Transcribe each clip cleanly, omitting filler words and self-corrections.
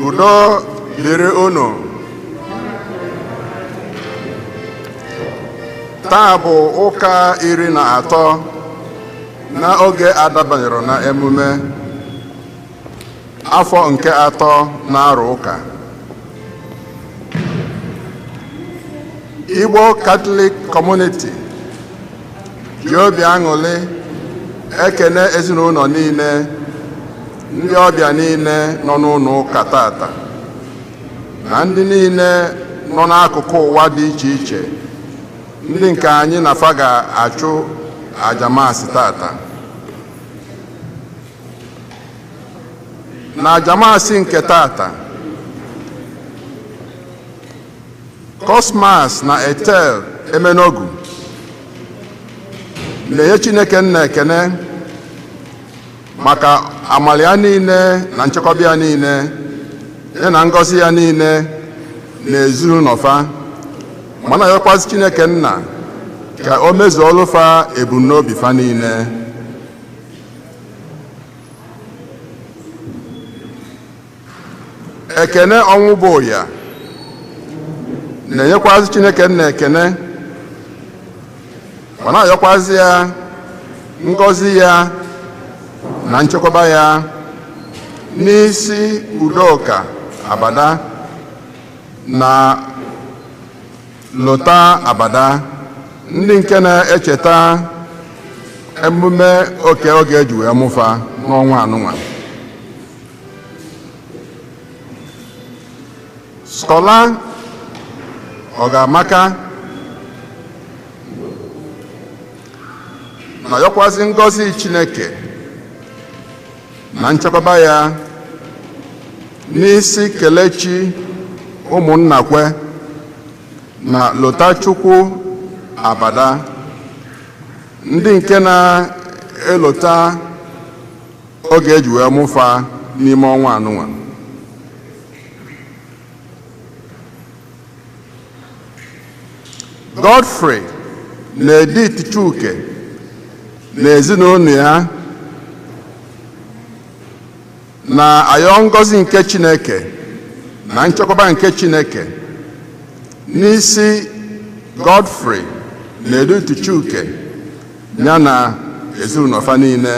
Udo dịrị unu. Taa bụ ụka 13 n'oge adabanyere na emume afọ nke atọ na-arụ ụka. Igbo Catholic Community ji obi aṅụrị ekene ezinụlọ niile, ndị ọbịa niile nọ n'ụlọ ụka tata na ndị niile nọ n'akụkụ ụwa dị iche iche, ndị nke anyị na fa ga-achụ aja maasị tata. Na aja maasị nke tata, Cosmas na Ethel Emenogu na-enye Chineke nna ekene maka amala ya niile na nchekwaba ya niile ya na ngọzi ya niile na ezinụlọ fa, ma na-ayọkwazị Chineke nna ka o mezuolu fa ebumnobi fa niile. Ekene ọnwụ bụ ya na-enyekwazị Chineke nna ekene ma na-ayọkwazị ya ngọzi ya na nchekwaba ya n'isi Udoka Abada na Lota Abada, ndị nke na-echeta emume oke oge eji wee mụfa n'ọnwa anụnwa. Skọla Ọgamaka na-ayọkwazị ngọzi Chineke na nchekwaba ya n'isi Kelechi Ụmụnnakwe na Lotachukwu Abada, ndị nke na-elota oge eji wee mụfa n'ime ọnwa anụnwa. Godfrey na Edith Chuke na ezinụlọ ya na-ayọ ngọzi nke Chineke na nchekwaba nke Chineke n'isi Godfrey na Edith Chuke ya na ezinụlọ fa niile.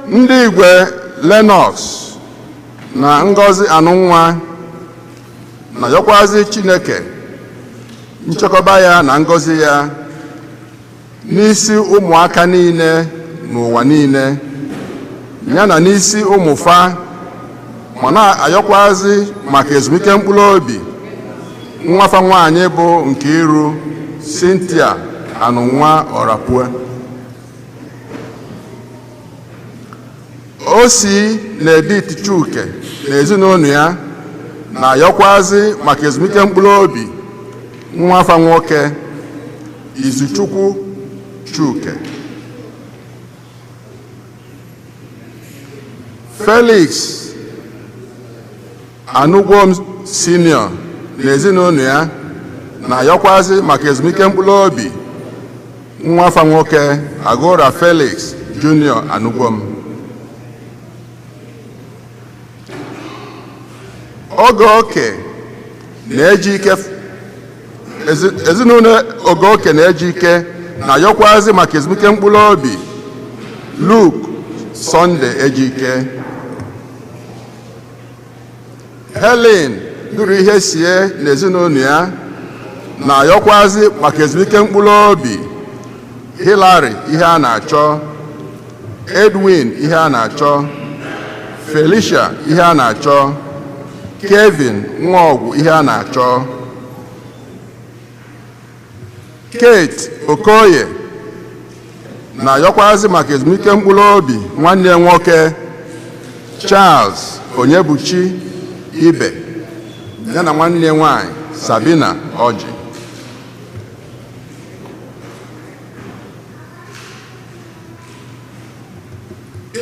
Ndị Igwe Lennox na Ngozi Anụnwa na-ayọkwazị Chineke nchekwaba ya na ngọzi ya n'isi ụmụaka niile n'ụwa niile ya na n'isi ụmụ fa, ma na-ayọkwazị maka ezumike mkpụrụ obi nwafa nwaanyị bụ Nkiru Cynthia Anụnwa Ọrapue. Osi na Edith Chuke na ezinụlọ ya na-ayọkwazị maka ezumike mkpụrụ obi nwafa nwoke Izuchukwu Chuke. Felix Anugwom Senior na ezinụlọ ya na-ayọkwazị maka ezumike mkpụrụ obi nwafa nwoke Agora Felix Junior Anugwom. Oge oke na-eji ike ezinụlọ Ogoke na-eji ike na-ayọkwazị maka ezumike mkpụrụ obi Luke Sunday Ejike. Helen duru ihe sie na ezinụlọ ya na-ayọkwazị maka ezumike mkpụrụ obi Hillary ihe a na-achọ, Edwin ihe a na-achọ, Felicia ihe a na-achọ, Kevin Nwaọgwụ ihe a na-achọ. Kate Okoye na-ayọkwazị maka ezumike mkpụrụ obi nwanne ya nwoke Charles Onyebuchi Ibe ya na nwanne ya nwanyị Sabina Ọjị.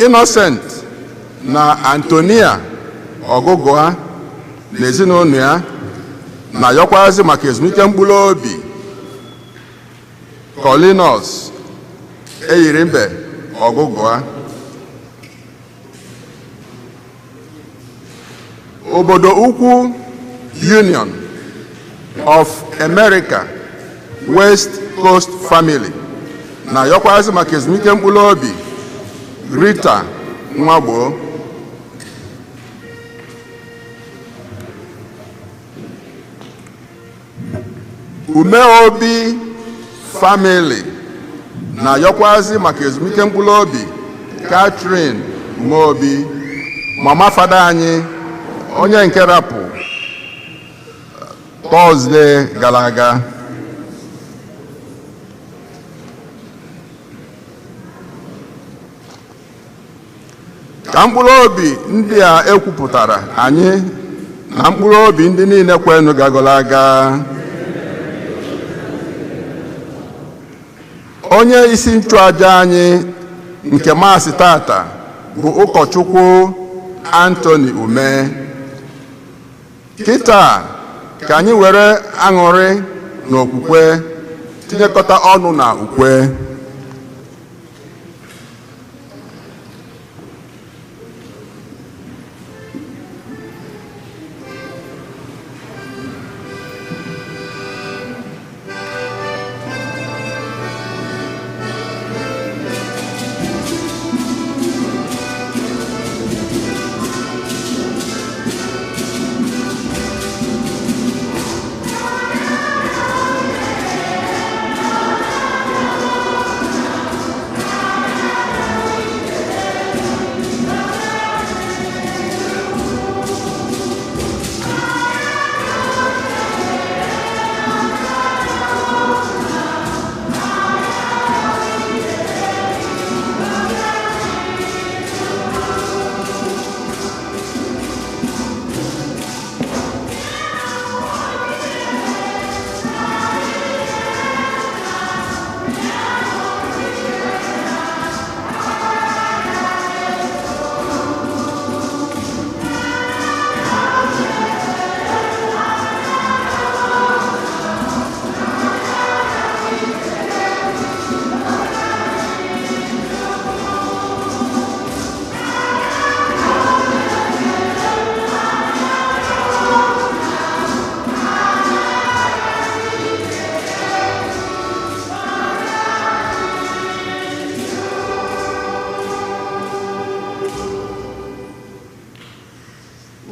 Innocent na Antonia Ọgụgụa na ezinụlọ ya na-ayọkwazị maka ezumike mkpụrụ obi Colinus Eyirimbe Ọgụgụa. Obodo Ukwu Union of America West Coast Family na-ayọkwazị maka ezumike mkpụrụ obi Rita Nwagbo. Umeobi Family na-ayọkwazị maka ezumike mkpụrụ obi Catherine Umeobi, mama fada anyị, onye nke rapụ Thursday gara aga. Ka mkpụrụ obi ndị a ekwupụtara anyị na mkpụrụ obi ndị niile kwenụ gagoro aga, onye isi nchụaja anyị nke Maasị tata bụ Ụkọchukwu Anthony Ume. Kịta ka anyị were aṅụrị na okwukwe tinyekọta ọnụ na ukwe.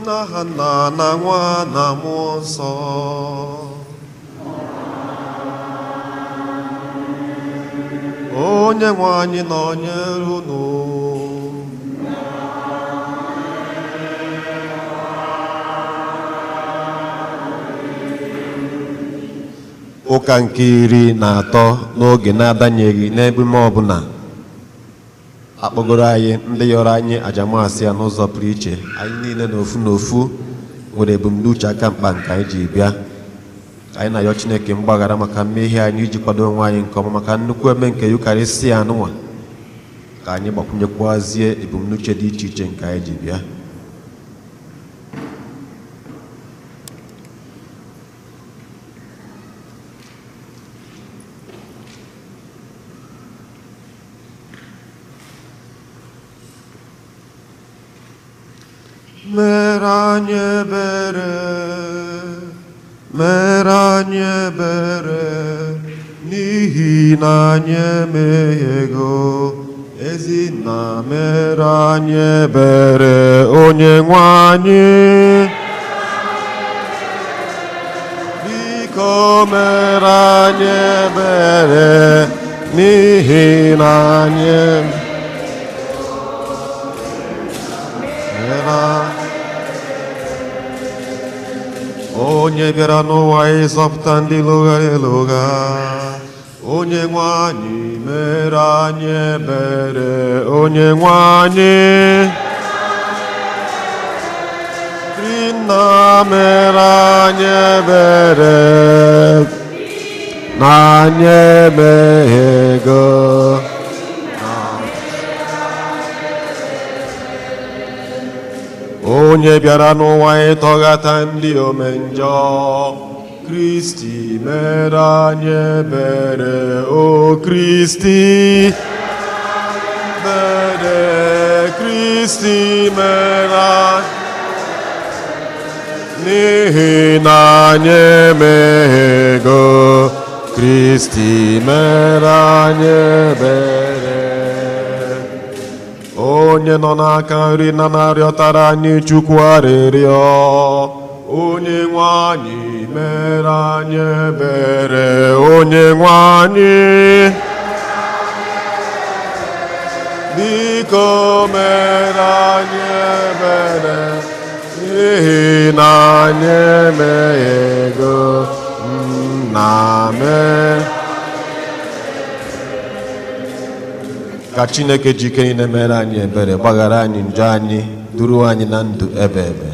N'aha Nna na Nwa na Mmụọ Nsọ. Onye nwe anyị nọnyere unu. Ụka nke 13 n'oge na-adanyeghị n'emume ọbụla akpọgoro anyị ndị yọrọ anyị ajamasị ya n'ụzọ pụrụ iche. Anyị niile n'ofu n'ofu nwere ebumnuche aka mkpa nke anyị ji bịa. Anyị na-ayọ Chineke mgbaghara maka mmehie anyị iji kwado onwe anyị nke ọma maka nnukwu eme nke Yukarịsịa anụnwa, ka anyị gbakwunyekwazie ebumnuche dị iche iche nke anyị ji bịa. Mere anyị ebere, mere anyị ebere, n'ihi na anyị emehiego. Ezinna, mere anyị ebere. Onye nwe anyị, biko mere anyị ebere, n'ihi na anyị mere. Onye bịara n'ụwa ịzọpụta ndị lụghara elugha, onye nwe anyị mere anyị ebere. Onye nwe anyị, nna, mere anyị ebere na anyị emehiego. Onye bịara n'ụwa ịtọghata ndị omenjọ, Kristi, mere anyị ebere. O Kristi, Ebere, Kristi mere anyị, n'ihi na anyị emeghego. Kristi mere anyị ebere. Onye nọ n'aka nri na na-arịọtara anyị Chukwu arịrịọ. Onye nwe anyị mere anyị ebere. Onye nwe anyị, biko mere anyị ebere, n'ihi na anyị emeghego. Nna mee ka Chineke ji ike niile mere anyị ebere, gbaghara anyị njọ anyị, duru anyị na ndụ ebe ebe.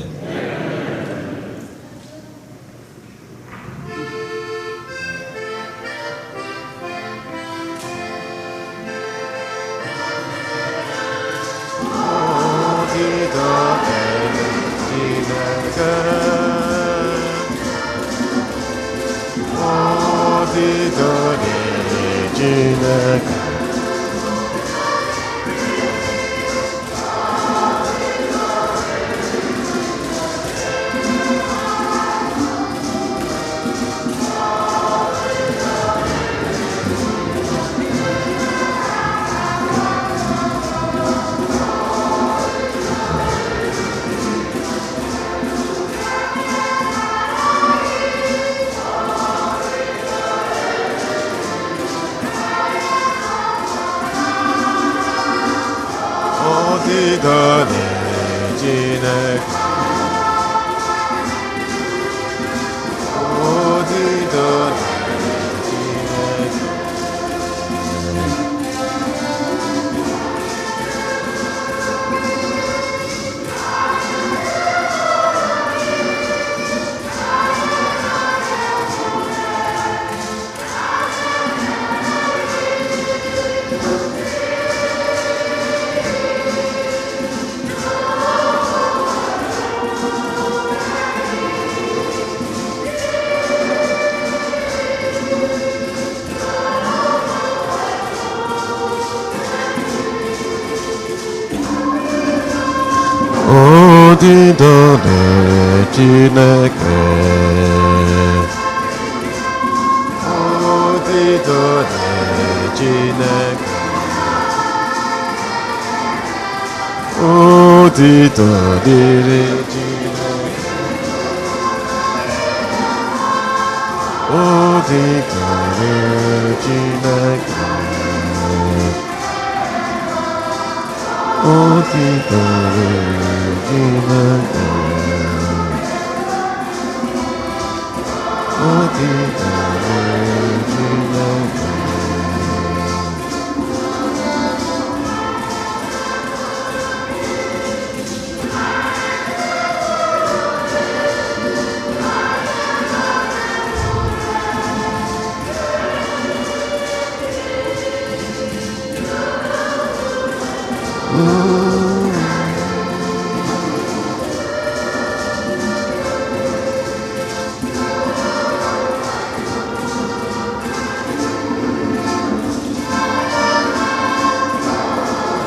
Otito dịrị Chineke. Otito dịrị Chineke. Otito dịrị Chineke. Otito dịrị Chineke. Otito dịrị Chineke. Otito dịrị Chineke. Otito dịrị Chineke. Otito dịrị Chineke. Otito dịrị Chineke. Otito dịrị Chineke.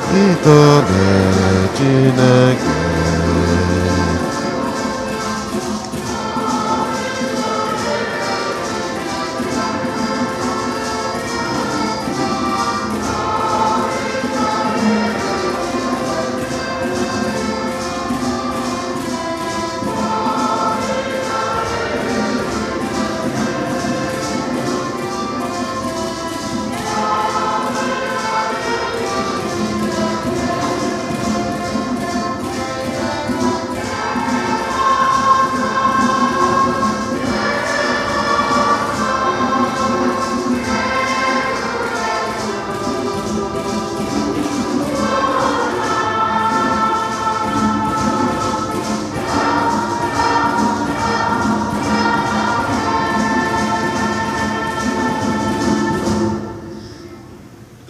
Otito dịrị Chineke.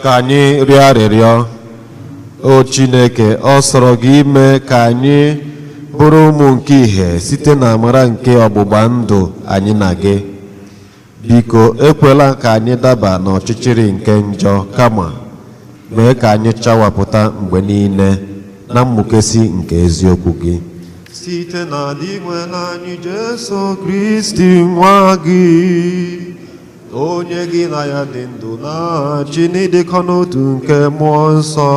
Ka anyị rịọ arịrịọ. O Chineke, ọ sọrọ gị ime ka anyị bụrụ ụmụ nke ìhè site na amara nke ọgbụgba ndụ anyị na gị. Biko, ekwela ka anyị daba n'ọchịchịrị nke njọ, kama Mee ka anyị chawapụta mgbe niile na mmụkesi nke eziokwu gị, site na Dinwenụ anyị Jesu Kristi, nwa gị, onye gị na ya dị ndụ na-achị n'ịdịkọ n'otu nke Mmụọ Nsọ,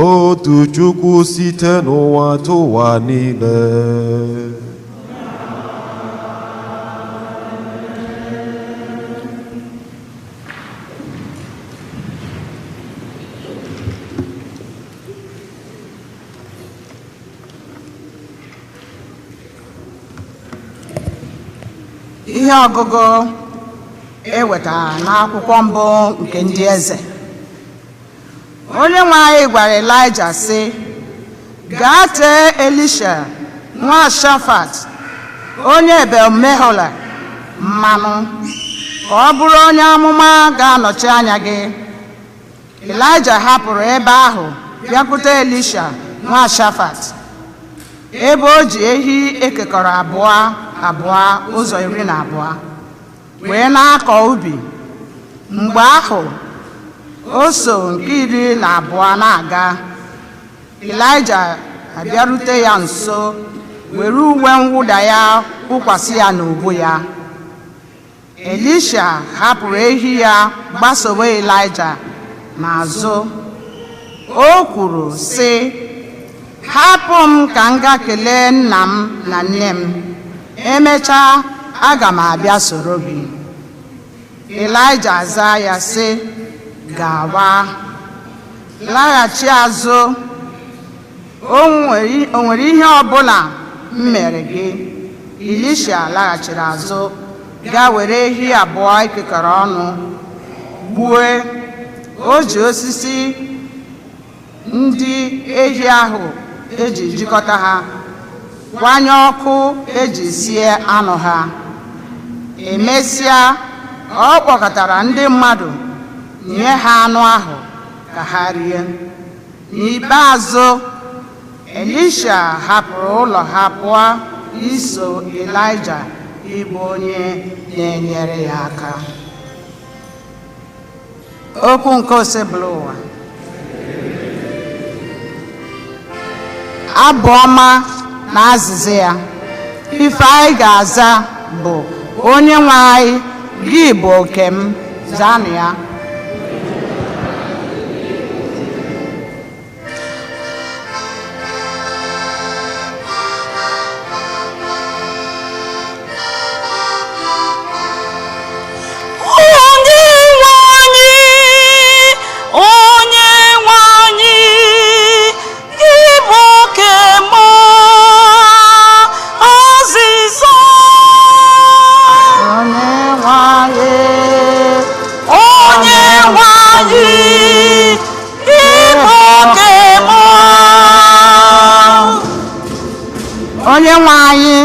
otu Chukwu, site n'ụwa tụwa niile. Ihe ọgụgụ e wetara n'akwụkwọ mbụ nke Ndị Eze. Onye nwe anyị gwara Elaịja sị, "Gaa tee Elisha nwa Shafat onye Ebel-Mehola mmanụ ka ọ bụrụ onye amụma ga-anọchi anya gị." Elaịja hapụrụ ebe ahụ bịakwute Elisha nwa Shafat, ebe o ji ehi ekekọrọ abụọ abụọ ụzọ 12 wee na-akọ ubi. Mgbe ahụ o so nke 12 na-aga. Ịlaịja abịarute ya nso, were uwe mwụda ya wụkwasị ya n'ubu ya. Elisha hapụrụ ehi ya gbasowe Ịlaịja n'azụ. O kwuru sị, "Hapụ m ka m gaa kelee nna m na nne m. Emechaa, aga m abịa soro gị." Ịlaịja zaa ya sị, "Gawa, laghachi azụ. O nwere ihe ọbụla m mere gị?" Elisha laghachiri azụ gaa were ehi abụọ ekekọrọ ọnụ gbue. O ji osisi ndị ehi ahụ eji jikọta ha kwanye ọkụ eji sie anụ ha. Emesịa, ọ kpọkọtara ndị mmadụ nye ha anụ ahụ ka ha rie. N'ikpeazụ, Elisha hapụrụ ụlọ ha pụọ iso Ịlaịja ịbụ onye na-enyere ya aka. Okwu nke Osebụlụwa. Abụ ọma na azịza ya. Ife anyị ga-aza bụ, "Onye nwe anyị, gị bụ oke m." Zaanụ ya. Onye nwe anyị, onye nwe anyị, gị bụ oke m. Azịza. Onye nwe anyị, Onye nwe anyị, gị bụ oke m. Onye nwe anyị,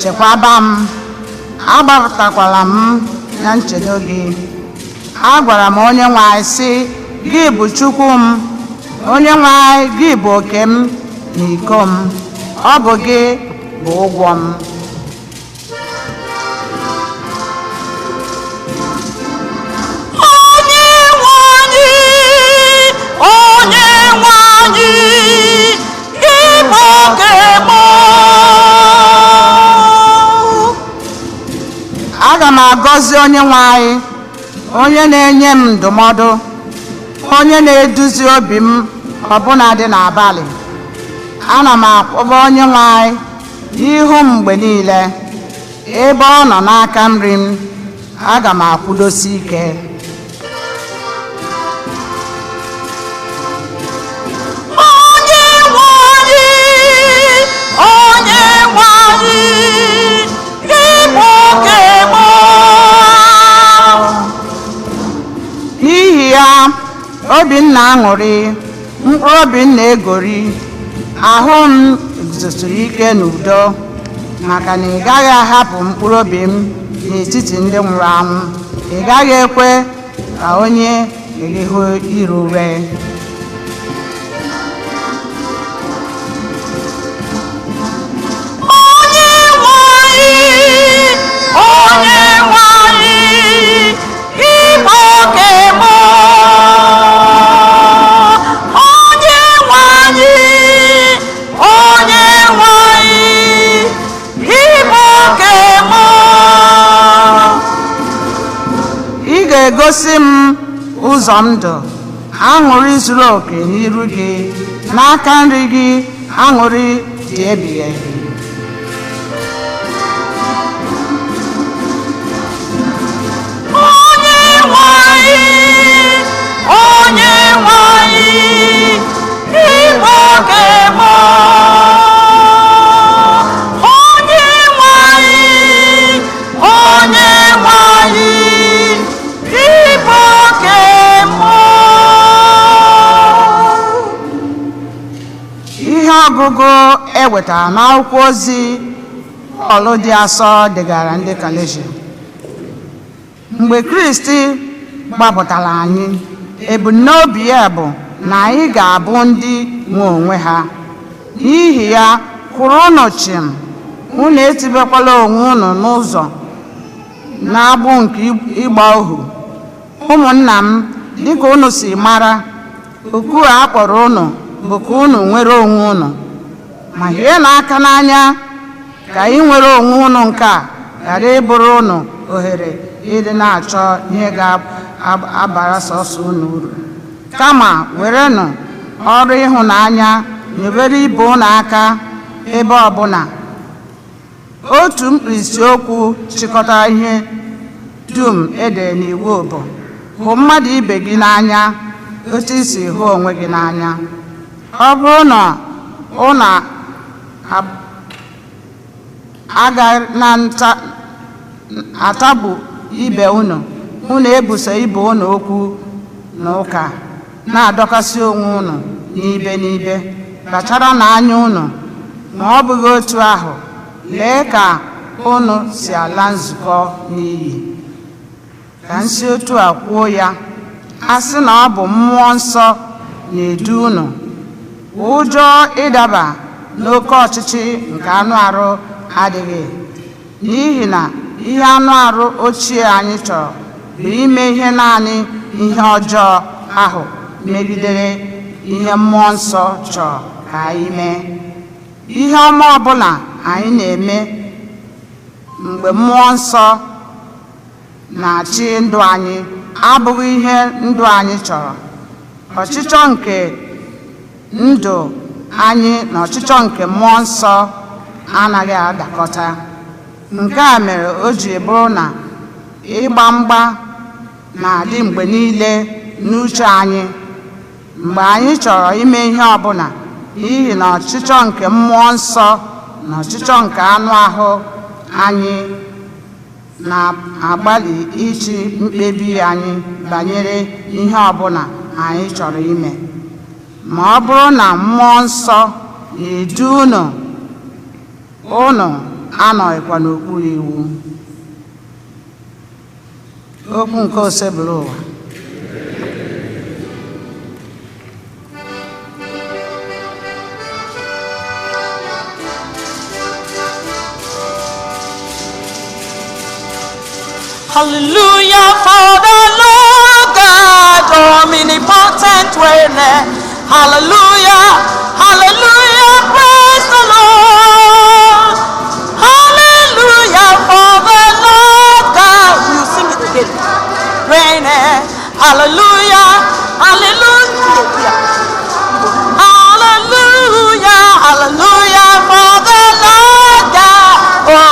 chekwaba m, agbapụtakwala m na nchedo gị. Agwara m onye nwe anyị sị, "Gị bụ Chukwu m." Onye nwe anyị, gị bụ oke m na iko m. Ọ bụ gị bụ ụgwọ m. Onye nwe anyị, onye nwe anyị, gị bụ oke m. Aga m agọzi onye nwe anyị, onye na-enye m ndụmọdụ, onye na-eduzi obi m ọbụna dị n'abalị. Ana m akwụba onye nwe anyị n'ihu m mgbe niile. Ebe ọ nọ n'aka nri m, aga m akwụdosi ike. Onye nwe anyị, onye nwe anyị, gị bụ oke m. N'ihi ya, obi m na-aṅụrị, mkpụrụ obi m na-egori, ahụ m guzosiri ike n'udo, maka na ị gaghị ahapụ mkpụrụ obi m n'etiti ndị nwụrụ anwụ, ị gaghị ekwe ka onye gị hụ ire ure. Onye nwe anyị, onye nwe anyị, gị bụ oke m. Ga-egosi m ụzọ ndụ, aṅụrị zuru oke n'iru gị, n'aka nri gị aṅụrị dị ebighị ebi. Onye nwe anyị, onye nwe anyị, ịbụ oke mụ. Onye nwe anyị, onye nwe anyị, ịbụ oke mụ. Ihe ọgụgụ e wetara n'akwụkwọ ozi Pọl dị asọ degara ndị Galeshia. Mgbe Kristi gbapụtara anyị, ebumnobi ya bụ na anyị ga-abụ ndị nwe onwe ha. N'ihi ya, kwụrụnụ chịm, unu etibekwala onwe unu n'ụzọ na-agbụ nke ịgba ohu. Ụmụnna m, dịka unu si mara, oku a kpọrọ unu bụ ka unu nwere onwe unu, ma hie n'aka n'anya ka ị nwere onwe unu nke a ghara ịbụrụ unu ohere ịdị na-achọ ihe ga-abara sọsọ unu uru, kama werenụ ọrụ ịhụnanya nyebere ibe unu aka ebe ọbụla. Otu mkpirisi okwu chịkọtara ihe dum edere n'iwu bụ: hụ mmadụ ibe gị n'anya otu i si hụ onwe gị n'anya. Ọ bụrụ na unu aga na nta atagbu ibe unu, unu ebuso ibe unu okwu na ụka, na-adọkasị onwe unu n'ibe n'ibe, kpachara n'anya unu, ma ọ bụghị otu ahụ, lee ka unu si ala nzukọ n'iyi. Ka nsi otu a kwuo ya, a sị na ọ bụ Mmụọ Nsọ na-edu unu, ụjọ ịdaba n'oke ọchịchị nke anụ arụ adịghị, n'ihi na ihe anụ arụ ochie anyị chọrọ bụ ime ihe naanị ihe ọjọọ ahụ megidere ihe Mmụọ Nsọ chọrọ ka anyị mee. Ihe ọma ọbụla anyị na-eme mgbe Mmụọ Nsọ na-achị ndụ anyị abụghị ihe ndụ anyị chọrọ. Ọchịchọ nke ndụ anyị na ọchịchọ nke Mmụọ Nsọ anaghị adakọta. Nke a mere o ji bụrụ na ịgba mgba na-adị mgbe niile n'uche anyị mgbe anyị chọrọ ime ihe ọbụla, n'ihi na ọchịchọ nke Mmụọ Nsọ na ọchịchọ nke anụ ahụ anyị na-agbalị ịchị mkpebi anyị banyere ihe ọbụla anyị chọrọ ime. Ma ọ bụrụ na Mmụọ Nsọ na-edu unu, unu anọghịkwa n'okpuru iwu. Okwu nke Osebụlụwa. Hallelujah for the Lord God, omnipotent reign. Hallelujah, hallelujah, praise the Lord. Hallelujah for the Lord God. You sing it again. Reign. Hallelujah, hallelujah. Hallelujah, hallelujah for the Lord God,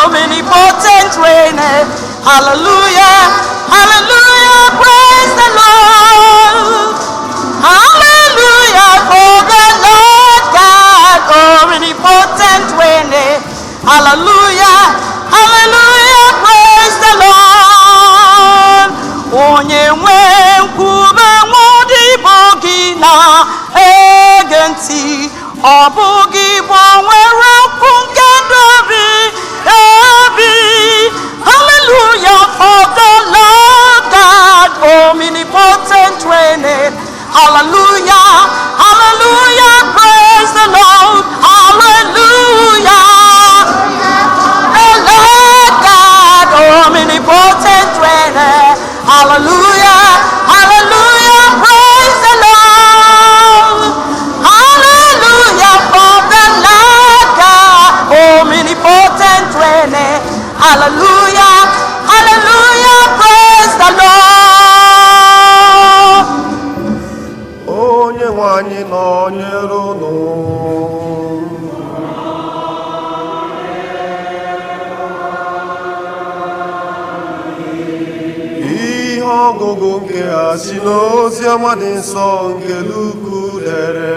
omnipotent reign. Hallelujah, hallelujah, praise the Lord. Hallelujah for the Lord God, omnipotent reign. Hallelujah, hallelujah, praise the Lord. Onye nwe nkwube nwodibo gị na-ege ntị, ọ bụghị bụ nwere okwu nke ndụ bi ebi. Hallelujah for the Lord God, omnipotent reign. Hallelujah, hallelujah, praise the Lord. Hallelujah. The Lord God, omnipotent reign. Hallelujah, hallelujah, praise the Lord. Hallelujah for the Lord God, omnipotent reign. Hallelujah, hallelujah, praise the Lord. Nọnyere unu. Ihe ọgụgụ nke a si n'ozi ọma dị nsọ nke Luku dere.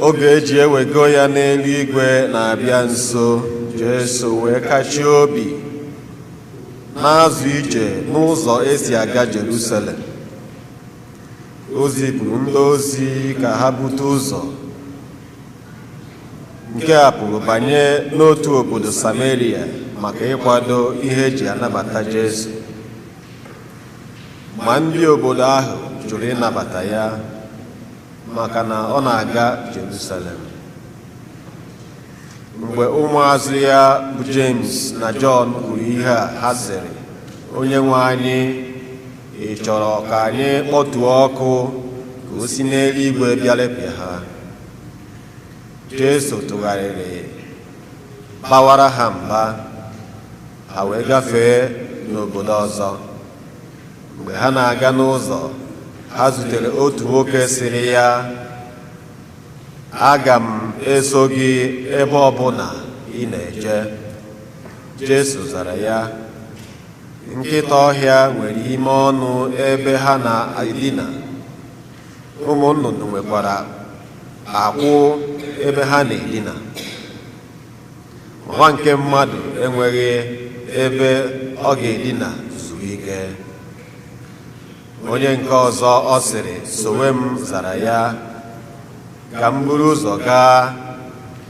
Oge eji ewego ya n'eluigwe na-abịa nso. Jesu wee kachie obi na-azụ ije n'ụzọ esi aga Jerusalem. O zipụrụ ndị ozi ka ha bute ụzọ nke a pụrụ banye n'otu obodo Samaria maka ịkwado ihe eji anabata Jesu. Ma ndị obodo ahụ jụrụ ịnabata ya maka na ọ na-aga Jerusalem. Mgbe ụmụazụ ya bụ James na Jọn kwuru ihe a, ha sịrị, "Onye nwe anyị, ị chọrọ ka anyị kpọtuo ọkụ ka o si n'eluigwe bịa lepịa ha?" Jesu tụgharịrị bawara ha mba, ha wee gafee n'obodo ọzọ. Mgbe ha na-aga n'ụzọ, ha zutere otu nwoke sịrị ya, "Aga m eso gị ebe ọbụla ị na-eje." Jesu zara ya, "Nkịta ọhịa nwere ime ọnụ ebe ha na-edina, ụmụ nnụnụ nwekwara akwụ ebe ha na-edina. Nwa nke mmadụ enweghị ebe ọ ga-edina zuo ike." Onye nke ọzọ ọ sịrị, "Sowe m," zara ya, "Ka m buru ụzọ gaa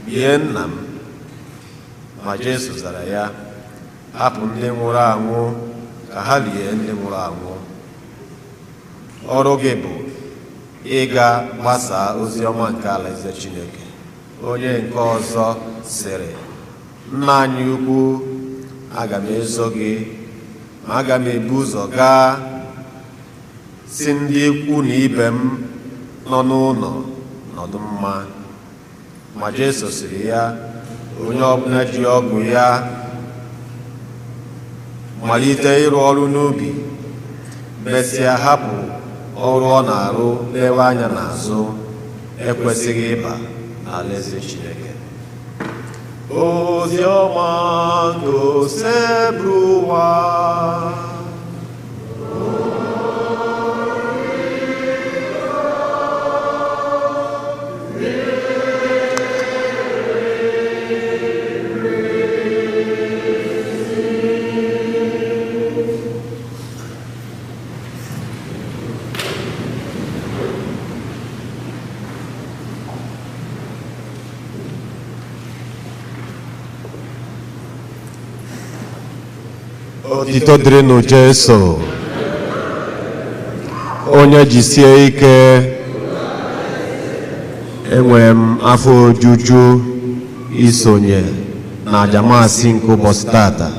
bie nna m." Ma Jesu zara ya, "Hapụ ndị nwụrụ anwụ ka ha lie ndị nwụrụ anwụ. Ọrụ gị bụ ịga gbasaa ozi ọma nke alaeze Chineke." Onye nke ọzọ sịrị, "Nna anyị ukwu, aga m eso gị, ma aga m ebu ụzọ gaa si ndị ikwu na ibe m nọ n'ụlọ nọdụ mma." Ma Jesu sịrị ya, "Onye ọbụla ji ọgụ ya malite ịrụ ọrụ n'ubi, mesịa hapụ ọrụ ọ na-arụ lewe anya n'azụ, ekwesịghị ịba n'alaeze Chineke." Ozi ọma nke Osebụrụwa. Otito dịrịnụ Jesu. Onye jisie ike. Enwere m afọ ojuju isonye na aja maasị nke ụbọchị tata.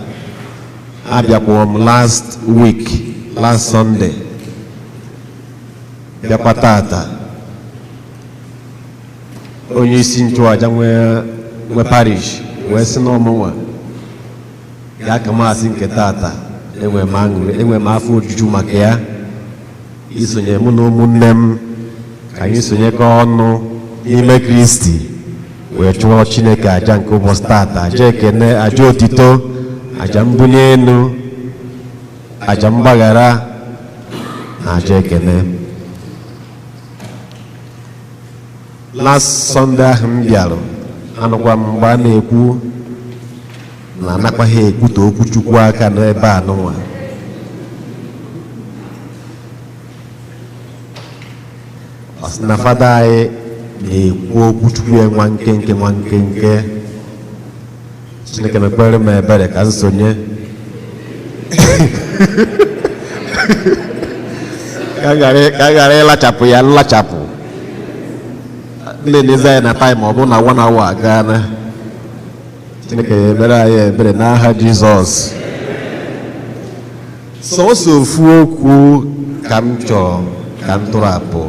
Abịakwuo m last week, last Sunday, bịakwa tata. Onye isi nchụaja nwe parish wee sị na ọmụnwa ya ka maasị nke tata. Enwere m aṅụrị, enwere m afọ ojuju maka ya isonye mụ na ụmụnne m ka anyị sonyekọ ọnụ n'ime Kristi wee chụọ Chineke aja nke ụbọchị tata, aja ekene, aja otito, aja mbunye elu, aja mgbaghara na aja ekene. Last Sunday ahụ m bịara, anụkwa m mgbe a na-ekwu na anakwaghị ekwute okwu Chukwu aka n'ebe a nụnwa. Ọ sị na fada anyị na-ekwu okwu Chukwu ya nwa nkenke nwa nkenke. Chineke mekwere m ebere ka m sonye, ka m ghara ịlachapụ ya nlachapụ. Ndị na-ezi anyị na time ọ bụ na one hour agaana. Chineke ya emere anyị ebere n'aha Jizọs. Sọọsọ ofu okwu ka m chọrọ Ka m tụrapụ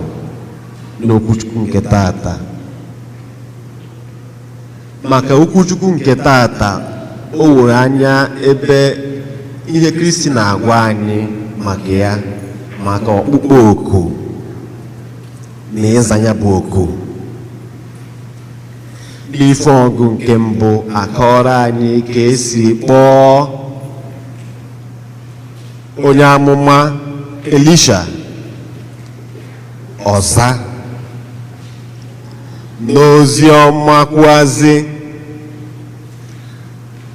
n'okwuchukwu nke tata. Maka okwuchukwu nke tata, o were anya ebe ihe Kristi na-agwa anyị maka ya, maka ọkpụkpọ oku na ịza ya bụ oku. N'ife ọgụ nke mbụ, akọrọ anyị ka esi kpọọ onye amụma Elisha, ọza. N'ozi ọma kwuazi,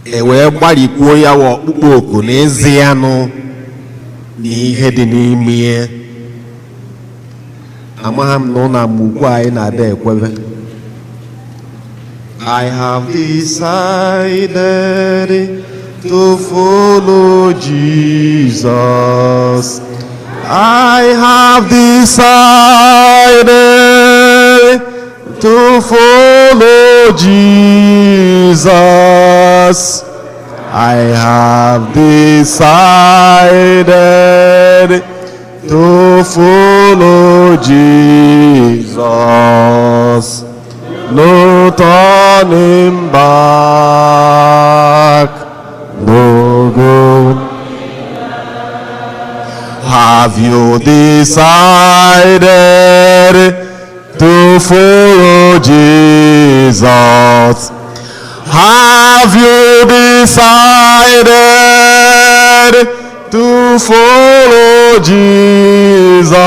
e wee gbalịkwuo ya wa ọkpụkpọ oku na ịzị ya nụ na ihe dị n'ime ya. Amagha m na ụlọ amụkwu anyị na-ada ekwebe. I have decided to follow Jesus. I have decided to follow Jesus. I have decided to follow Jesus. No turning back, no going. Have you decided to follow Jesus? Have you decided to follow Jesus?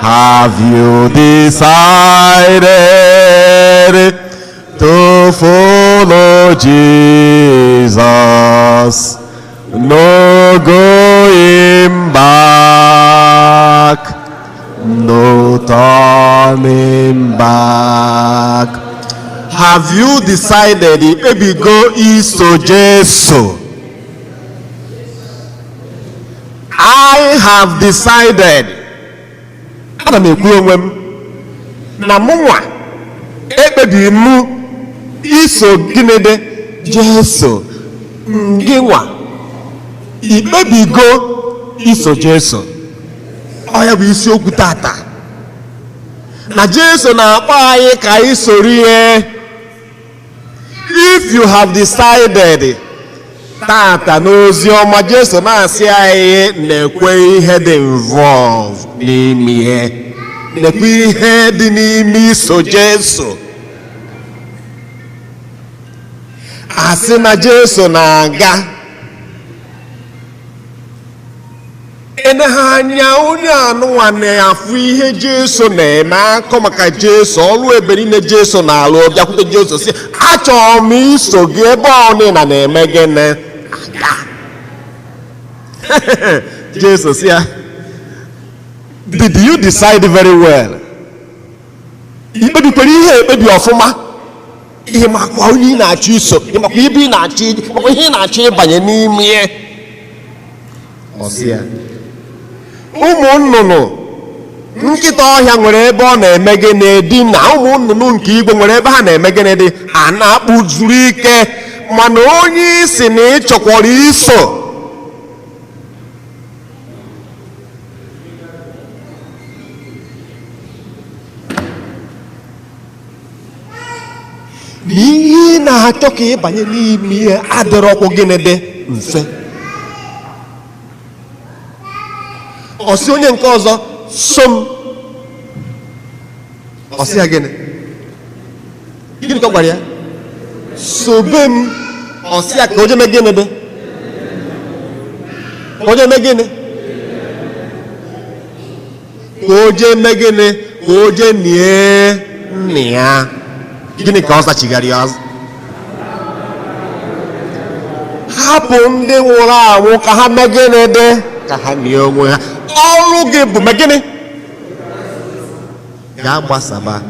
Have you decided to follow Jesus? No going back, no turning back. Have you decided, ikpebigo iso Jesu? I have decided. Ana m ekwu onwe m na mụnwa ekpebiri m iso gịnị dị Jesu. Ngị nwa, ikpebigo iso Jesu? Ọ ya bụ isiokwu tata, na Jesu na-akpọ anyị ka anyị soro ihe. If you have decided, tata n'ozi ọma, Jesu na-asị anyị na-ekwe ihe dị involve n'ime ihe, na-ekwe ihe dị n'ime iso Jesu. Asị na Jesu na-aga, enegha anya onye anụnwa na-afụ ihe Jesu na-eme, akọ maka Jesu, ọrụ ebe niile Jesu na-alụ, bịakwute Jesu sị, achọrọ m iso gị ebe ọ na na-eme gịnị aga. Jesu sị ya, did you decide very well? Ikpebikwere ihe ekpebi ọfụma? Ihe makwa onye ị na-achọ iso, makwa ebe ị na-achọ ije, makwa ihe ị na-achọ ịbanye n'ime ya. Ọ sị ya, ụmụ nnụnụ nkịta ọhịa nwere ebe ọ na-eme gịnị dị, na ụmụ nnụnụ nke igwe nwere ebe ha na-eme gịnị dị, a na-akpụ zuru ike, mana onye isi na ị chọkwara iso na ihe ị na-achọ ka ịbanye n'ime ihe adịrọkwụ gịnị dị mfe. Ọ sị onye nke ọzọ, so m. Ọ sị ya gịnị? Gịnị ka ọ gwara ya? Sobe m. Ọ sị ya ka o jeme gịnị dị? Ka o jeme gịnị? Ka o jee mee gịnị? Ka o jee nie nna ya. Gịnị ka ọ zachigara ya? Hapụ ndị nwụrụ anwụ ka ha mee gịnị dị? Ka ha nie onwe ha. Ọrụ gị bụ mee gịnị? Gaa gbasaba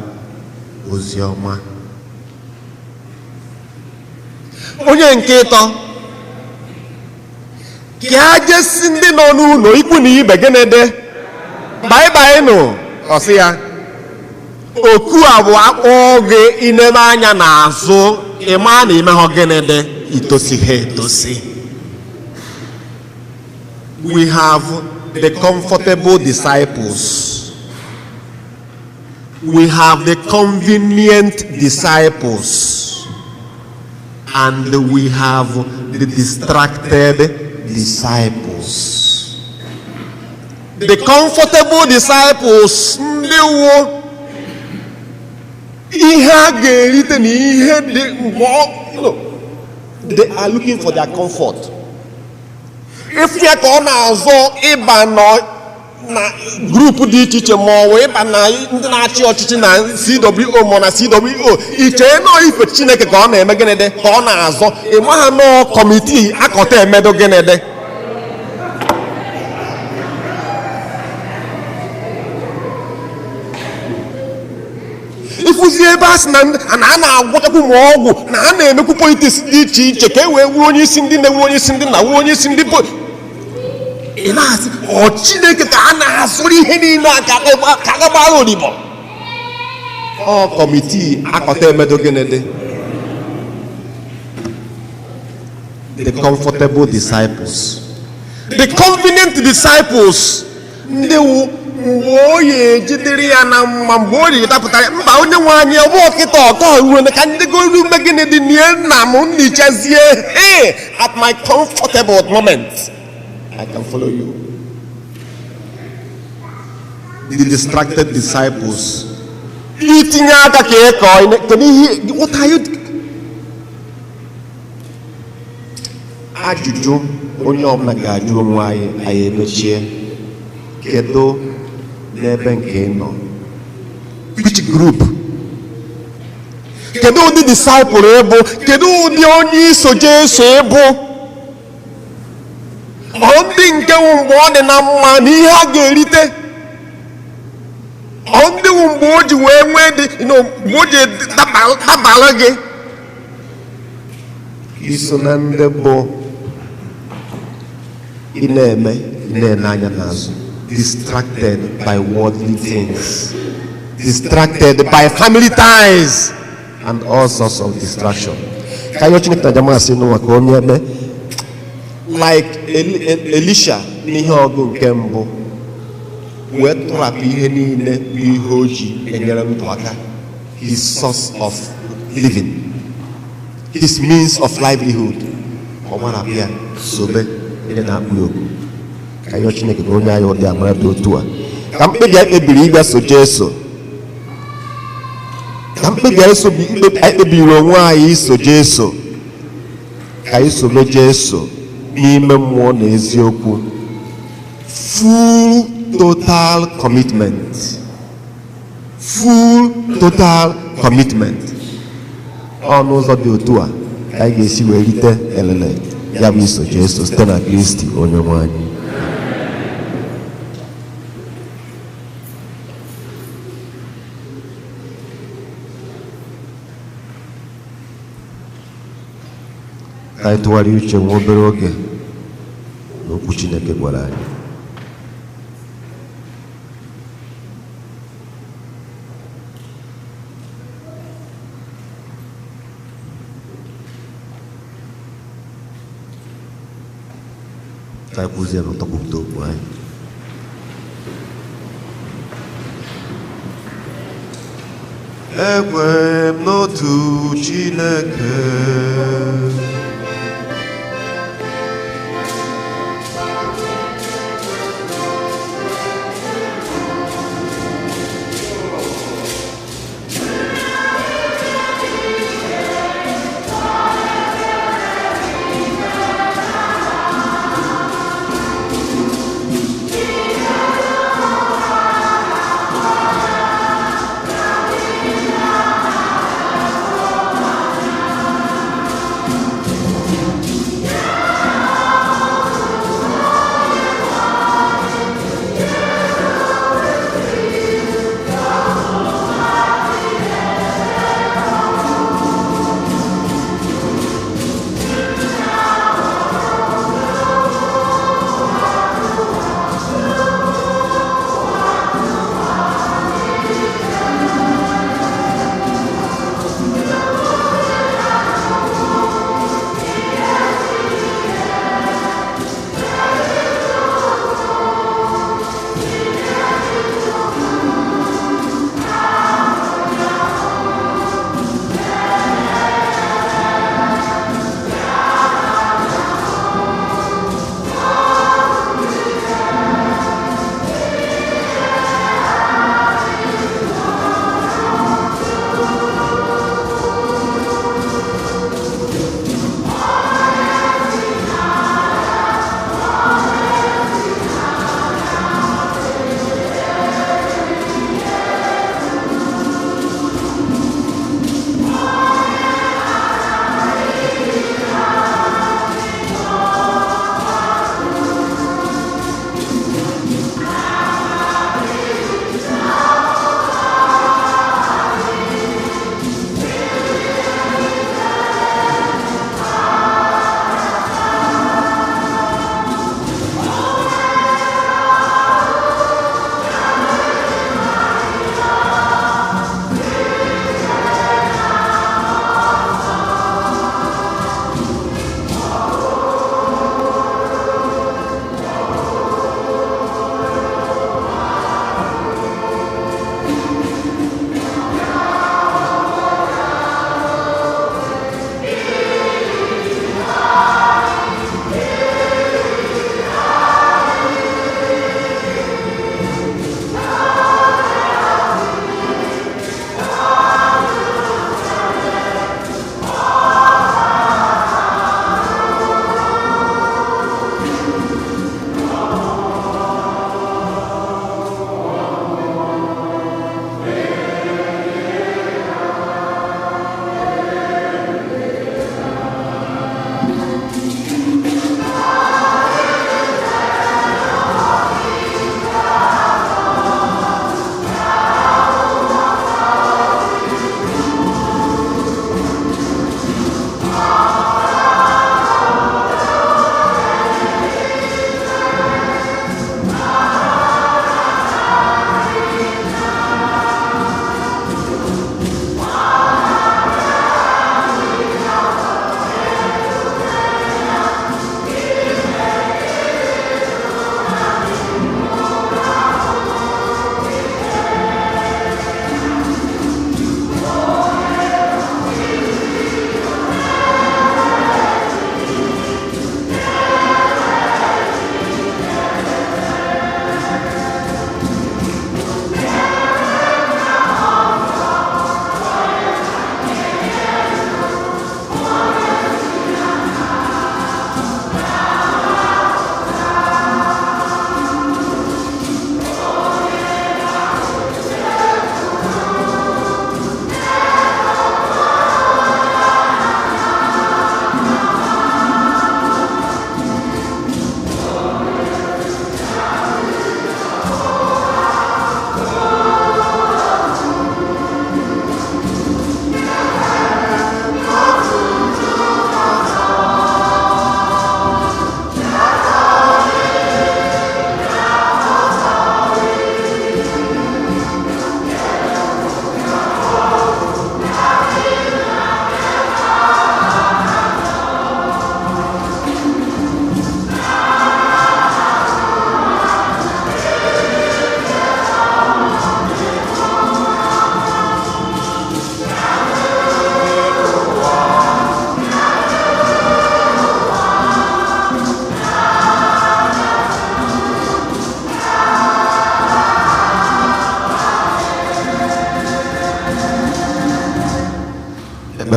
ozi ọma. Onye nke ịtọ, ka a jesi ndị nọ n'ụlọ ikwu na ibe gịnị dị? Bye-bye nụ. Ọ sị ya, oku a bụ akpọ gị ineme anya n'azụ, ị maa na imehọ gịnị dị? Itosi ha etosi. We have the comfortable disciples, we have the convenient disciples, and we have the distracted disciples. The comfortable disciples, ndị wụ ihe a ga-erite na ihe dị mgbe they are looking for their comfort. Ịfụ ya ka ọ na-azọ ịba nọ na group dị iche iche, ma ọ wụ ịba na ndị na-achị ọchịchị na CWO, ma na CWO, iche nọ ife Chineke ka ọ na-eme. Gịnị dị ka ọ na-azọ? Ịma ha nọọ committee akọta emedo. Gịnị dị? Ịfụzi ebe a sị na a na-agwọchakwu ma ọgwụ na a na-emekwu politics dị iche iche ka e wee wuo onye isi ndị na-ewu onye isi ndị na wuo onye isi ndị ị na-asị, ọ Chineke ka a na-azụrụ ihe niile a ka a gbara odibo? Ọ committee akọta emedo. Gịnị dị? The comfortable disciples, the convenient disciples, ndị wu mgbe o ya ejidere ya na mma, mgbe o ji dapụtara ya, mba, onye nwe anyị, ọ bụ ọkịta ọkọ ruo ka ndị goru ume. Gịnị dị nie nna m nnichazie? Hey, at my comfortable moment I can follow you. The distracted disciples, itinye aka ka ị kọọ, kedu ihe? What are you? Ajụjụ onye ọbụla ga-ajụ onwe anyị, anyị emechie: kedu n'ebe nke ị nọ? Which group? Kedu ụdị disciple ị bụ? Kedu ụdị onye iso Jesu ị bụ? Ọ ndị nke wụ mgbe ọ dị na mma na ihe a ga-erite, ọ ndị wụ mgbe o ji wee nwee dị mgbe o ji dabara gị, iso na ndị bụ ị na-eme, ị na-ene anya n'azụ, distracted by worldly things, distracted by family ties and all sorts of distraction. Ka anyị Chineke na jamasị n'ụwa ka onye eme like Elisha n'ihe ọgụ nke mbụ, wee tụrapụ ihe niile bụ ihe o ji enyere ndụ aka, his source of living, his means of livelihood, ọ gbarapụ ya sobe ndị na-akpụ ya oku. Ka anyị Chineke ka onye anyị ụdị amara dị otu a, ka mkpebi anyị kpebiri ịbịa so Jesu, ka mkpebi anyị kpebiri onwe anyị iso Jesu, ka anyị sobe Jesu n'ime mmụọ na eziokwu. Full total commitment, full total commitment. Ọ n'ụzọ dị otu a ka anyị ga-esi wee rite elele ya bụ iso Jesu, site na Kristi onye nwe anyị. Ka anyị tụgharịa uche nwa obere oge n'okwu Chineke gwara anyị. Ka anyị kwuzie n'ụtọ kwupụta okwu anyị. Ekwe m n'otu Chineke,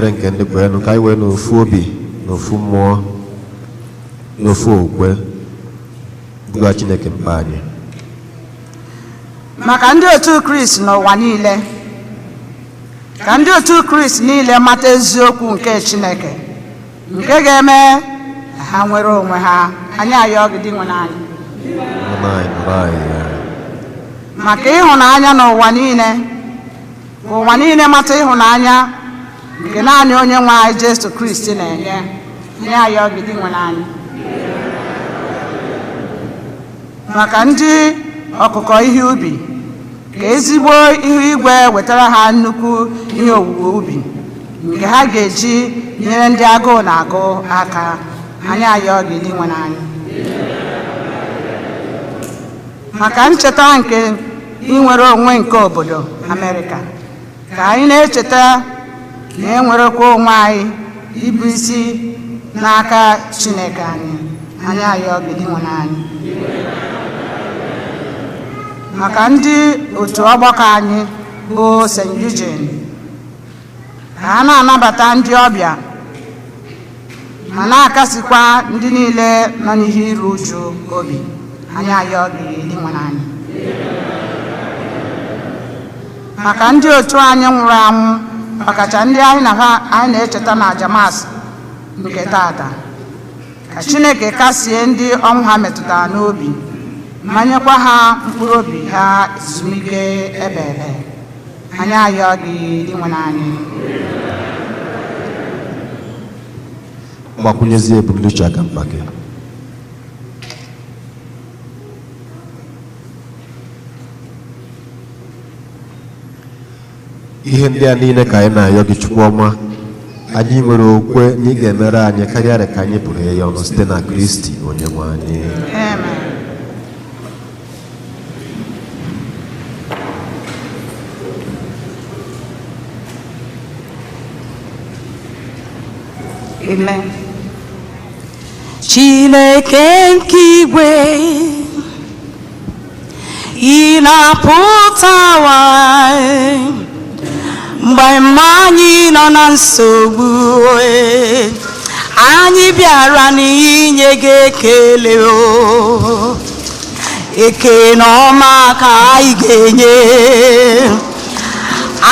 Ekpere nke ndị kwerenụ ka anyị wee n'ofu obi, n'ofu mmụọ, n'ofu okwukwe buga Chineke mkpa anyị. Maka ndị otu Kristi n'ụwa niile, ka ndị otu Kristi niile mata eziokwu nke Chineke nke ga-eme ka ha nwere onwe ha. Anyị ayọọ gị, Dinwenụ anyị. Nna anyị, nụrụ anyị ya. Maka ịhụnanya n'ụwa niile, ka ụwa niile mata ịhụnanya nke naanị onye nwe anyị Jesu Kristi na-enye. Anyị ayọọ gị, Dinwenụ anyị. Maka ndị ọkụkọ ihe ubi, ka ezigbo ihu igwe wetara ha nnukwu ihe owuwe ubi nke ha ga-eji nyere ndị agụụ na-agụ aka. Anyị ayọọ gị, Dinwenụ anyị. Maka ncheta nke inwere onwe nke obodo Amerịka, ka anyị na-echeta na enwerekwa onwe anyị ịbụ isi n'aka Chineke anyị. Anyị ayọọ gị, Dinwenụ anyị. Maka ndị otu ọgbakọ anyị bụ St. Eugene, ka ha na-anabata ndị ọbịa ma na-akasikwa ndị niile nọ n'ihe iru uju obi. Anyị ayọọ gị, Dinwenụ anyị. Maka ndị otu anyị nwụrụ anwụ, ọkacha ndị anyị na ha anyị na-echeta na aja Mass nke tata, ka Chineke kasie ndị ọnwụ ha metụtara n'obi ma nyekwa ha mkpụrụ obi ha ezumike ebe ebe. Anyị ayọọ gị, Dinwenụ anyị. Gbakwunyezie ebumnuche aka mkpa gị. Ihe ndị a niile ka anyị na-ayọ gị, Chukwu ọma. Anyị nwere okwukwe na ị ga-emere anyị karịa ka anyị pụrụ ịyọ ọnụ, site na Kristi onye nwe anyị. Amen. Amen. Chineke nke igwe, ị na-apụtawa mgbe mma anyị nọ na nsogbu. Anyị bịara n'inye gị ekele o, ekele ọma ka anyị ga-enye,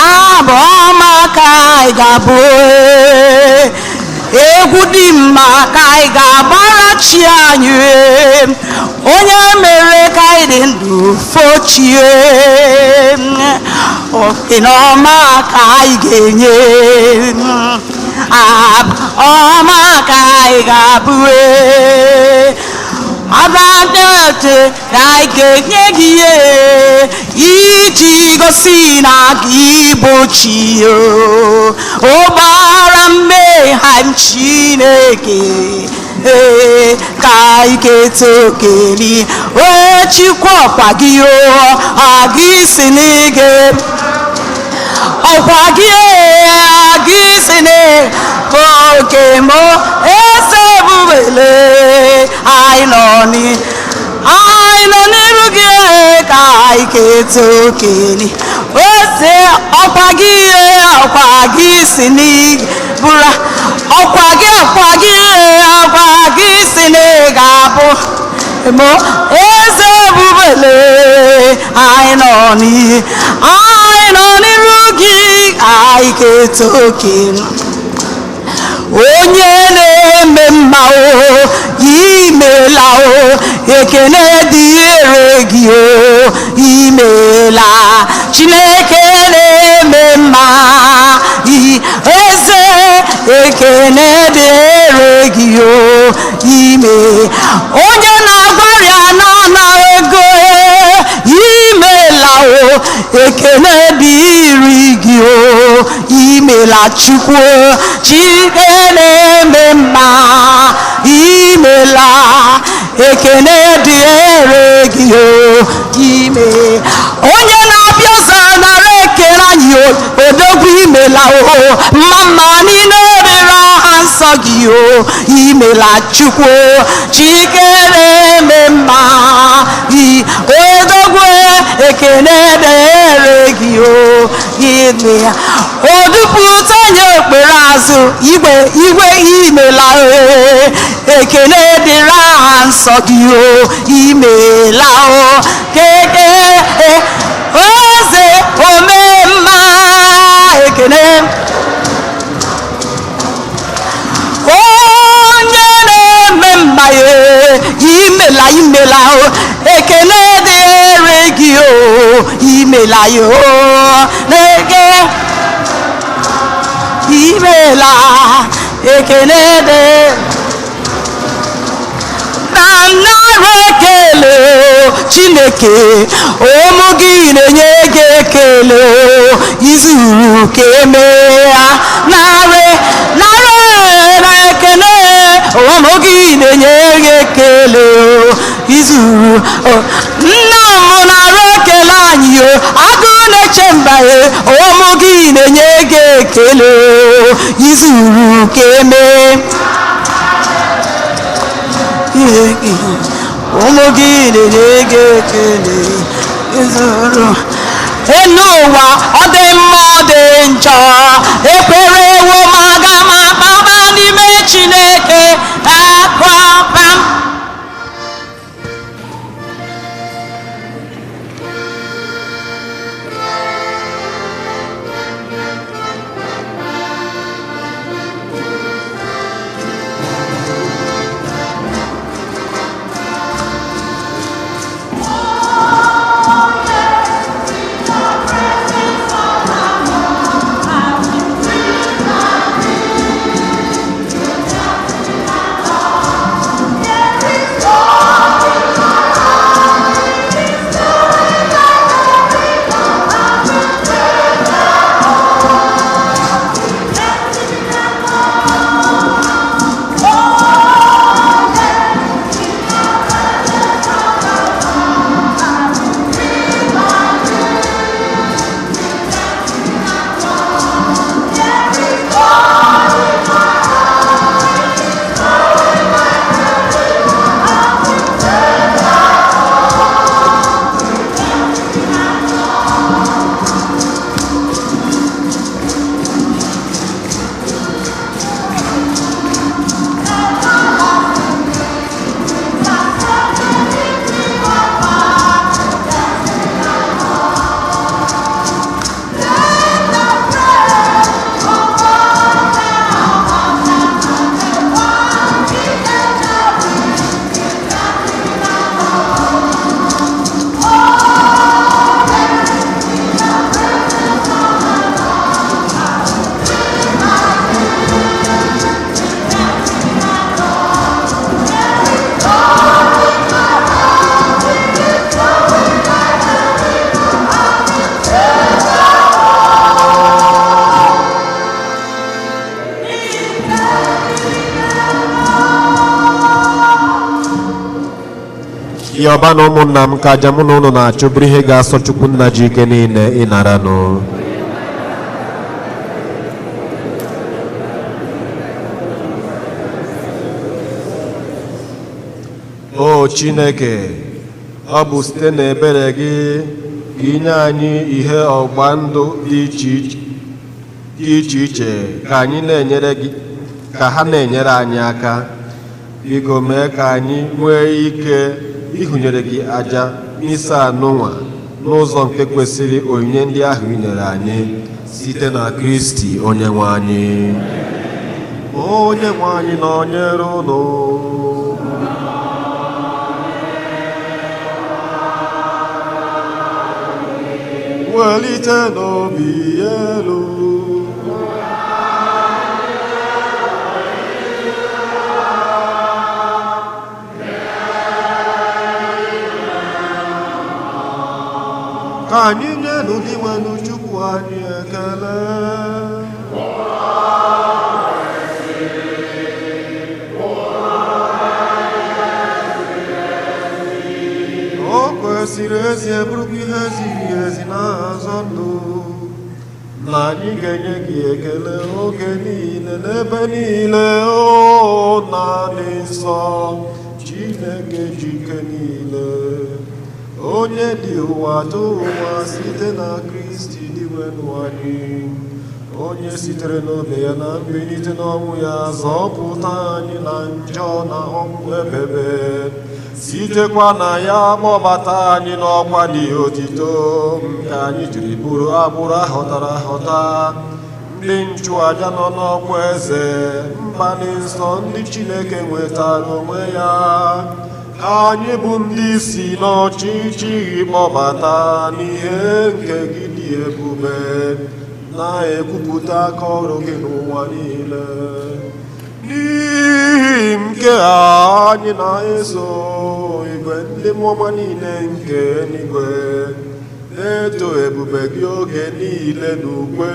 abụ ọma ka anyị ga-abụ, egwu dị mma ka anyị ga-agbara chi anyị, onye mere ka anyị dị ndụ fochie. Ekele ọma ka anyị ga-enye, abụ ọma ka anyị ga-abụ, abadete ka anyị ga-enye gị ihe iji gosi na gị bụ chi o. Ụgbara mmehie m, Chineke, ee, ka anyị keta okeli o. Chukwu, ọkwa gị o, a gị si n'ige ọkwa gị, a gị si n'oke mo eze ebubele. Anyị nọ anyị nọ n'iru gị ka anyị keta okeli ose. Ọkwa gị, ọkwa gị si n'ibura, ọkwa gị, ọkwa gị, ọkwa gị si na ị ga-abụ mo eze ebubele. Anyị nọ n'ihe, anyị nọ n'iru gị, anyị keta okeli. Onye na-eme mma o, imela o, ekene dịrị gị o, imela. Chineke na-eme mma, eze, ekene dịrị gị o, ime. Onye na-agwarịa na ego, imela o, ekene dịrị gị o, imela. Chukwu, Chike na-eme mma, imela, ekene dịrị gị o, ime. Onye na-abịa ọzọ, nara ekele anyị o, odogwu, imela o, mma mma niile dịrị aha nsọ. gị o, imela Chukwu chikere eme mma gị odogwu, ekene dịrị gị o, ime ya odupụta nye okpere azụ igwe igwe, imela e, ekene dịrị aha nsọ gị o, imela o keke eze omemma, ekene onye na-eme mma ya, imela imela o, ekene dịrị gị o, imela ya o na-eke imela, ekene dị na nara ekele o, Chineke ụmụ gị na-enye gị ekele o, izuru ka emee ya, narị narị na ekele, ụmụ gị na-enye gị ekele o, izuru o. Nna m nara ekele anyị o, agụ na-eche mba e, ụmụ gị na-enye gị ekele o, izuru ka emee, ụmụ gị na-enye gị ekele izuru elu ụwa. Ọ dị mma, ọ dị njọ, ekwerewo m, aga m akpaba n'ime Chineke akpaba m. Ihe ọba na ụmụnna m, ka aja mụ na ụnụ na-achụ bụrụ ihe ga-asọ Chukwu nna ji ike niile ịnara nụ. O Chineke, ọ bụ site n'ebere gị ka inye anyị ihe ọgba ndụ dị iche iche ka anyị na-enyere gị ka ha na-enyere anyị aka. Biko mee ka anyị nwee ike ịhụnyere gị aja n'ise anụnwa n'ụzọ nke kwesịrị onyinye ndị ahụ i nyere anyị, site na Kristi onye nwe anyị. Onye nwe anyị nọnyere unu. Welite n'obi elu. Ka anyị nyenụ Dinwenụ Chukwu anyị ekele. O kwesịrị ezie, bụrụkwa ihe ziri ezi na-azọ ndụ. Na anyị ga-enye gị ekele oge niile n'ebe niile, o naanị nsọ Chineke jike niile, onye dị ụwa tụ ụwa site na Kristi Dinwenụ anyị, onye sitere n'obe ya na mbilite n'ọnwụ ya zọpụta anyị na njọ na ọnwụ ebebe, sitekwa na ya kpọbata anyị n'ọkwa dị otito nke anyị jiri bụrụ agbụrụ ahọtara ahọta, ndị nchụaja nọ n'ọkwa eze, mba dị nsọ ndị Chineke nwetara onwe ya. Ka anyị bụ ndị si n'ọchịchị kpọbata n'ihe nke gị dị ebube, na-ekwupụta aka ọrụ gị n'ụwa niile. N'ihi nke a anyị na-eso igwe ndị mmụọ niile nke eluigwe na-eto ebube gị oge niile n'ukwe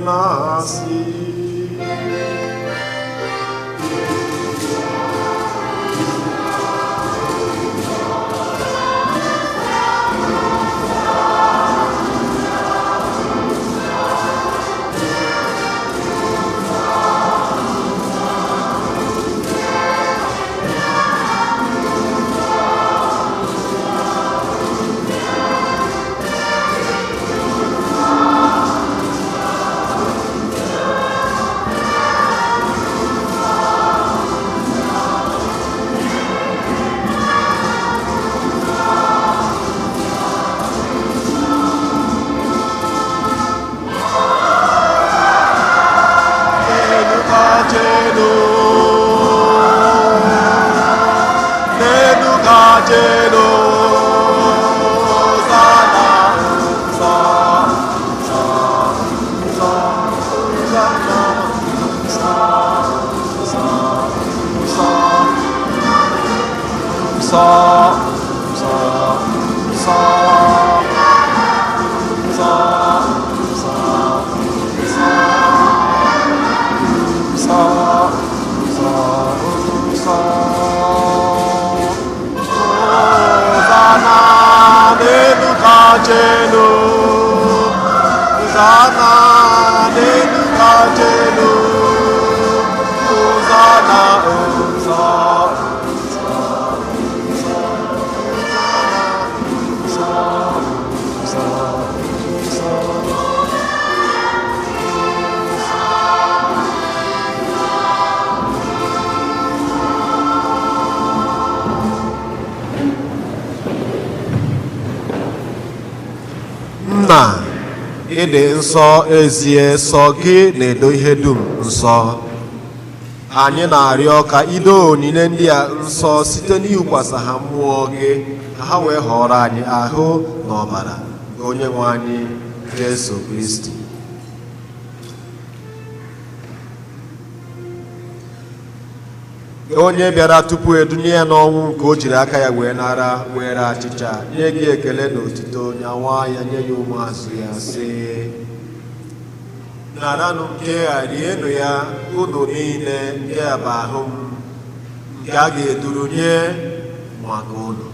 na-asị: Nna, ịdị nsọ ezie sọ gị na-edo ihe dum nsọ. Anyị na-arịọ ka ido onyinye ndị a nsọ site n'iwukwasa ha mmụọ gị, ka ha wee họrọ anyị ahụ na ọbara nke onye nwe anyị Jesu Kristi. Onye bịara tupu edunye ya n'ọnwụ nke o jiri aka ya wee nara, were achịcha nye gị ekele na otito, nyawa ya nye ya ụmụazụ ya sị: naranụ nke a, rienụ ya unu niile, nke a bụ ahụ m nke a ga-eduru nye maka unu.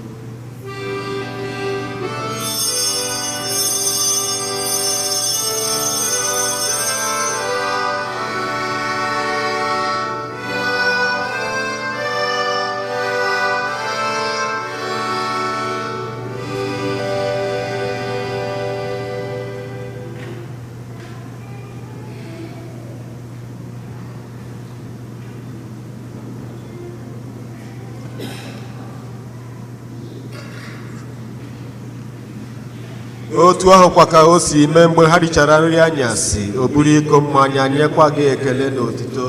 Otu ahụ kwa ka o si mee mgbe ha richara nri anyasị, o buru iko mmanya nyekwa gị ekele na otito,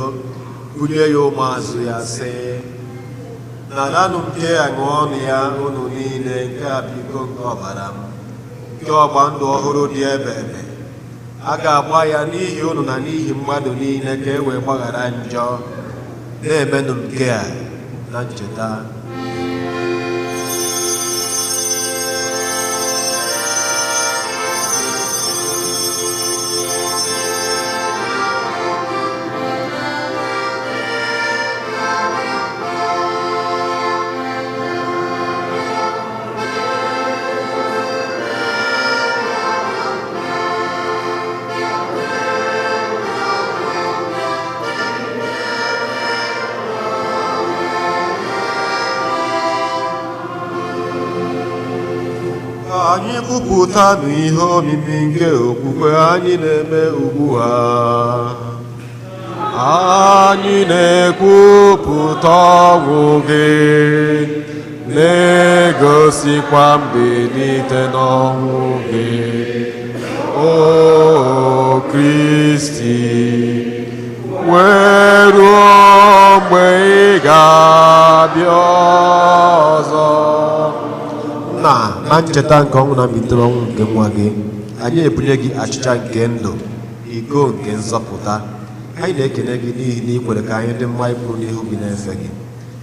bunye ya ụmụazụ ya sị: naranụ nke a ṅụọnụ ya unu niile, nke a bụ iko nke ọbara m, nke ọgba ndụ ọhụrụ dị ebe ebe. A ga-agba ya n'ihi unu na n'ihi mmadụ niile ka e wee gbaghara njọ. Na-emenụ nke a na ncheta. Anyị kwupụtanụ ihe omimi nke okwukwe anyị na-eme ugbu a. Anyị na-ekwupụta ọnwụ gị, na-egosikwa mbilite n'ọnwụ gị, o Kristi, wee ruo mgbe ị ga-abịa ọzọ. Na na ncheta nke ọnwụ na mbilite n'ọnwụ nke nwa gị, anyị ebunye gị achịcha nke ndụ, iko nke nzọpụta. Anyị na-ekele gị n'ihi na ị kwere ka anyị dị mma ịpụrụ n'ihu gị na-efe gị.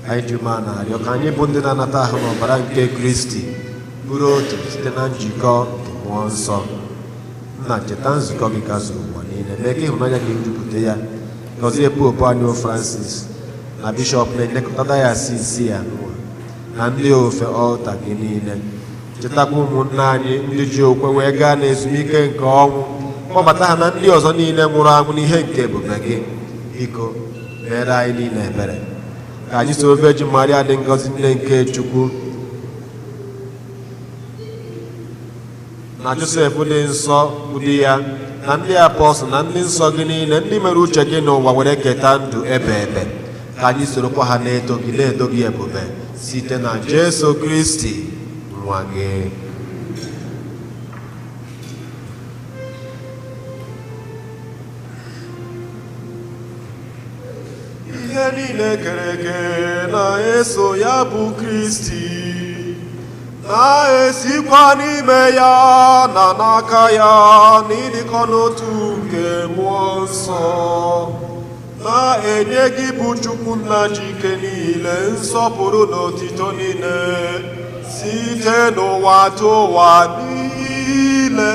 Anyị ji umeala na-arịọ ka anyị bụ ndị na-anata ahụ n'ọbara nke Kristi bụrụ otu site na njikọ nke Mmụọ Nsọ. Nna, cheta nzukọ gị ka zuru ụwa niile, mee ka ịhụnanya gị jupụta ya. Gọzie Popu anyị Francis na bishọp na-elekọta diocese ya na ndị ofe ọlta gị niile. Chetakwa ụmụnne anyị ndị ji okwe wee gaa n'ezumike nke ọnwụ, kpọbata ha na ndị ọzọ niile nwụrụ anwụ n'ihe nke ebube gị. Biko mere anyị niile ebere, ka anyị soro Virgin Maria dị ngọzi, nne nke Chukwu, na Josef dị nsọ bụ di ya, na ndị apọstụl na ndị nsọ gị niile, ndị mere uche gị n'ụwa were keta ndụ ebe ebe, ka anyị sorokwa ha na-eto gị, na-edo gị ebube, site na Jesu Kristi nwa gị. Ihe niile kere eke na-eso ya bụ Kristi, na-esikwa n'ime ya na n'aka ya, n'ịdịkọ n'otu nke Mmụọ Nsọ, na-enye gị bụ Chukwu Nna ji ike niile nsọpụrụ na otito niile site n'ụwa tụ ụwa niile.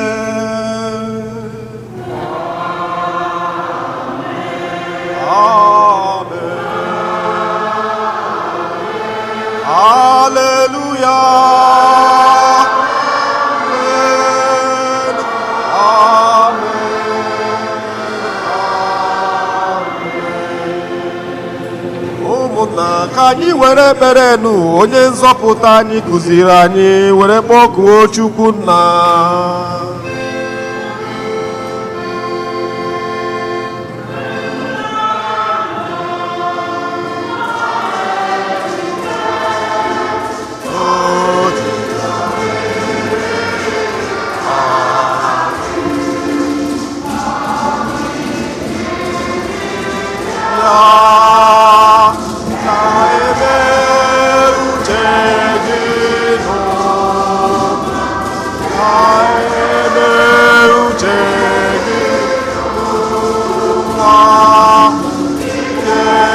Amen. Hallelujah. Amen. Amen. Ụmụnna, ka anyị were ekpere nụ onye nzọpụta anyị kụziri anyị were kpọkuo Chukwu Nna. Ya na-eme uche gị n'ụwa, na-eme uche gị n'ụwa,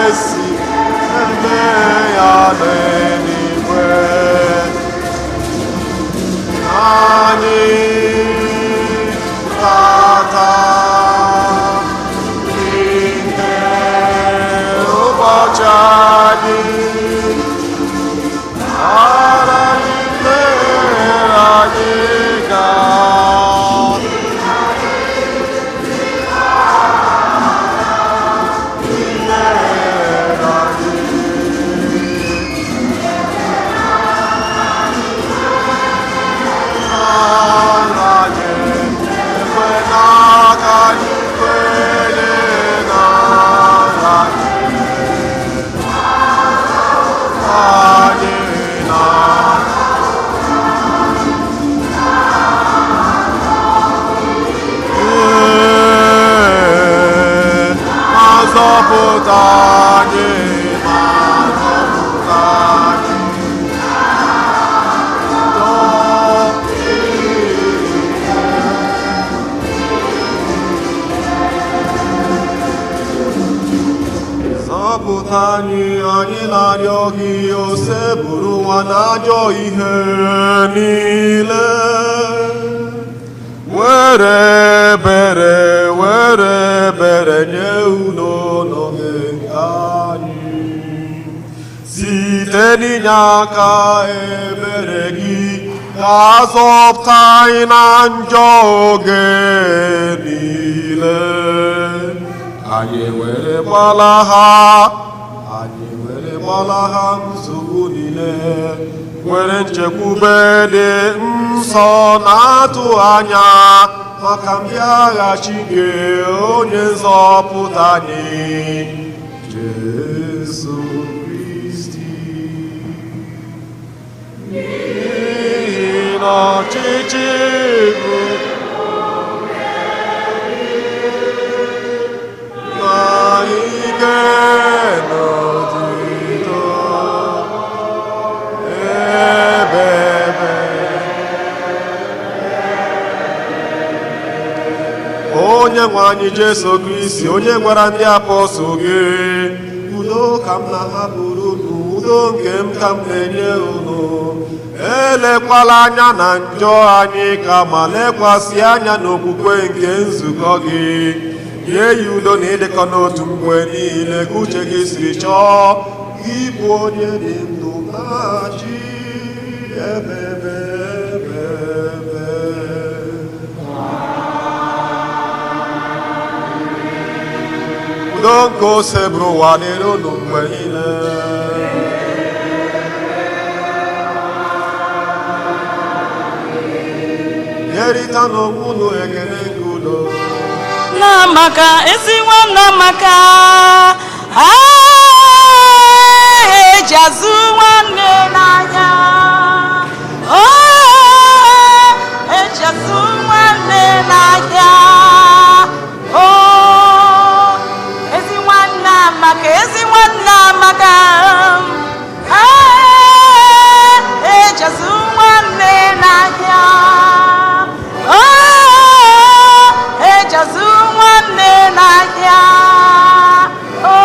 esi eme ya n'eluigwe. Anyị tata nke ụbọchị anyị, ara anyị mmehie anyị ga anyị ekwe n'aka anyị kwere n'ala anyị na Ee, ma zọpụta anyị, ma zọpụta anyị. Zọpụta anyị, anyị na-arịọ gị, Osebụrụwa, na ajọ ihe niile. Were ebere, were ebere nye udo n'oge nke anyị, site n'inye aka ebere gị, ka azọpụta anyị na njọ oge niile, anyị were gbalaha, anyị were gbalaha nsogbu niile. Nwere nchekwube dị nsọ na-atụ anya maka mbịaghachi nke onye nzọpụta anyị, Jesu Kristi. N'ihi na ọchịchị bụ na ike na otuto ebebe. Onye nwe anyị Jesu Kristi, onye gwara ndị apọstụl gị, "Udo ka m na-ahapụrụ unu, udo nke m ka m na-enye unu," elekwala anya na njọ anyị, kama lekwasị anya n'okwukwe nke nzukọ gị. Nye ya udo na ịdịkọ n'otu mgbe niile ka uche gị siri chọọ, gị bụ onye dị ndụ na-achị ebebe ebebe. Udo nke Osebụrụwa dịrị unu mgbe niile. Nyerịta n'onwe unu ekele nke udo. Nnamaka, ezi nwa Nnamaka, eji azụ nwanne n'anya, eji azụ nwanne n'anya. O ezi nwanne amaka, ezi nwanne amaka, eji azụ nwanne n'anya, eji azụ nwanne n'anya o.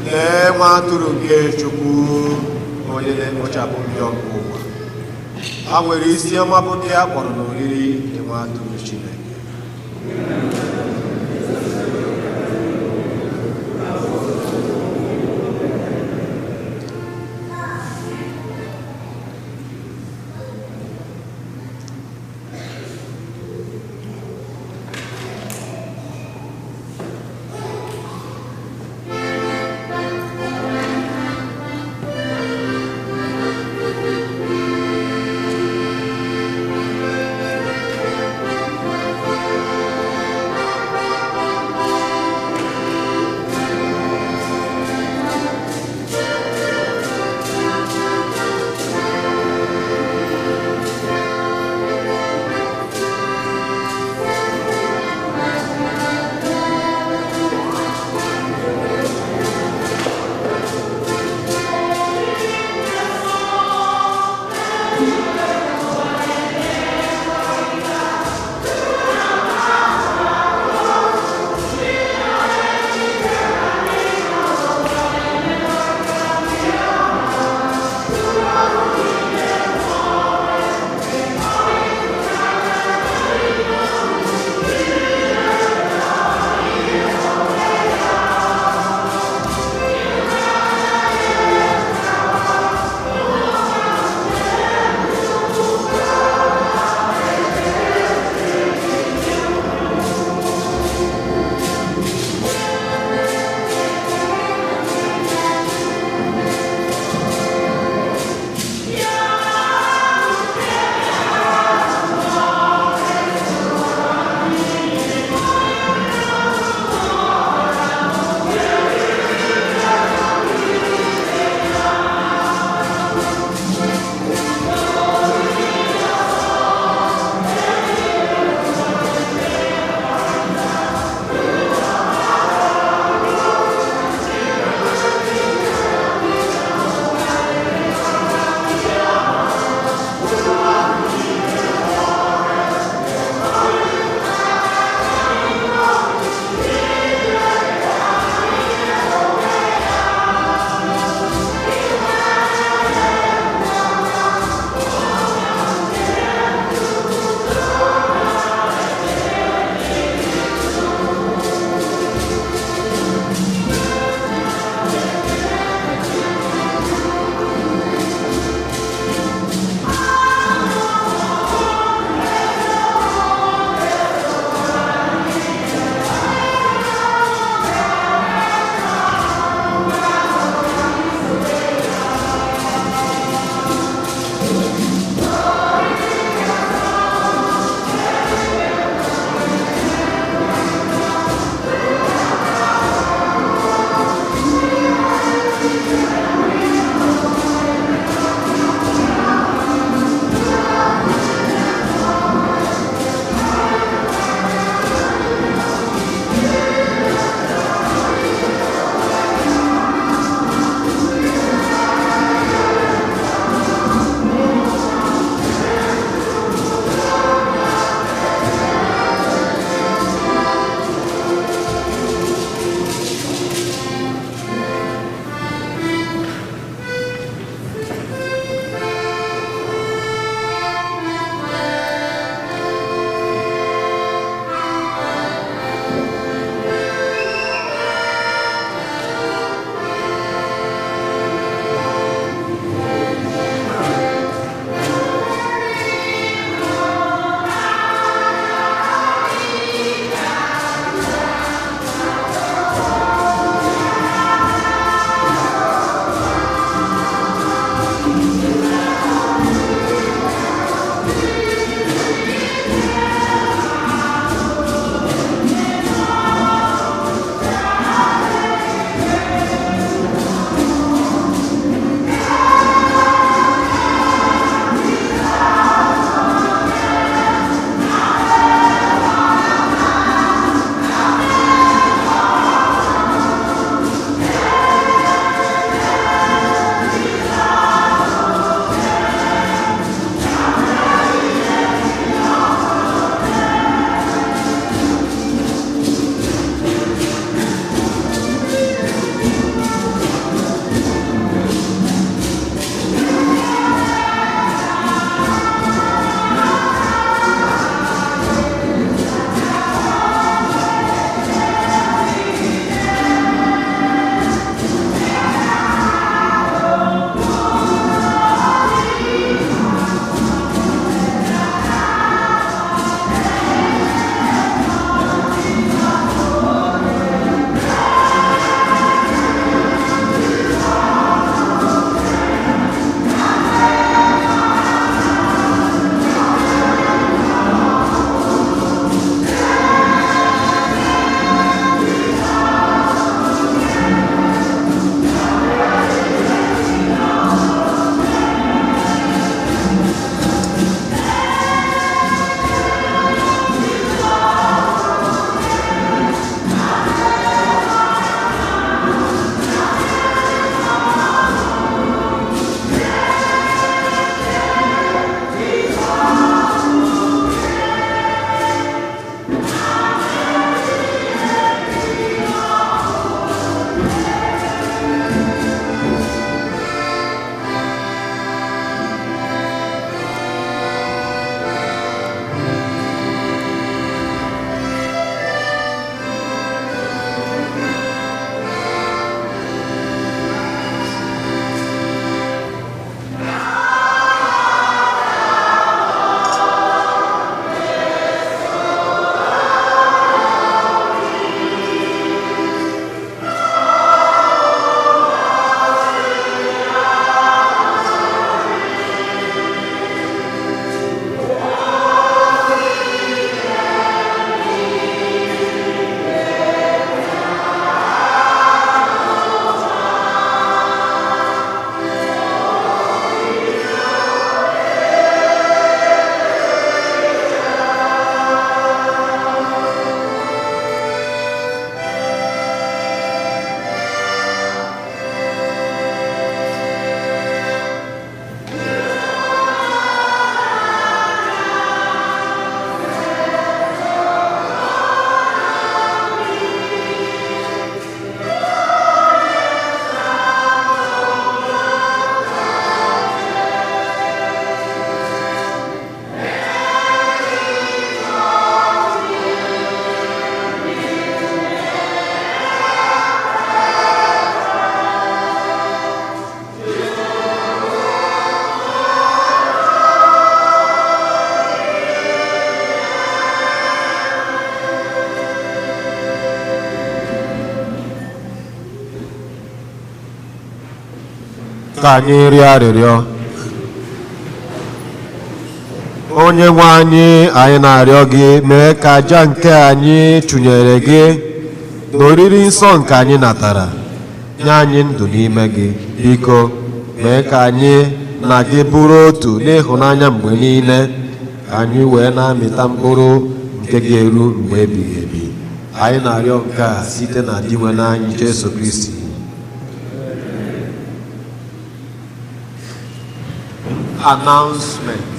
Lee nwa atụrụ nke Chukwu, onye na-ekpochapụ njọ nke ụwa. Ha nwere isi ọma bụ ndị a kpọrọ n'oriri nke nwa atụrụ Chineke. Ka anyị rịọ arịrịọ. Onye nwe anyị, anyị na-arịọ gị, mee ka aja nke anyị chụnyere gị na oriri nsọ nke anyị natara nye anyị ndụ n'ime gị. Biko mee ka anyị na gị bụrụ otu n'ịhụnanya mgbe niile, ka anyị wee na-amịta mkpụrụ nke ga-eru mgbe ebighị ebi. Anyị na-arịọ nke a site na Dinwenụ anyị Jesu Kristi. Announcement.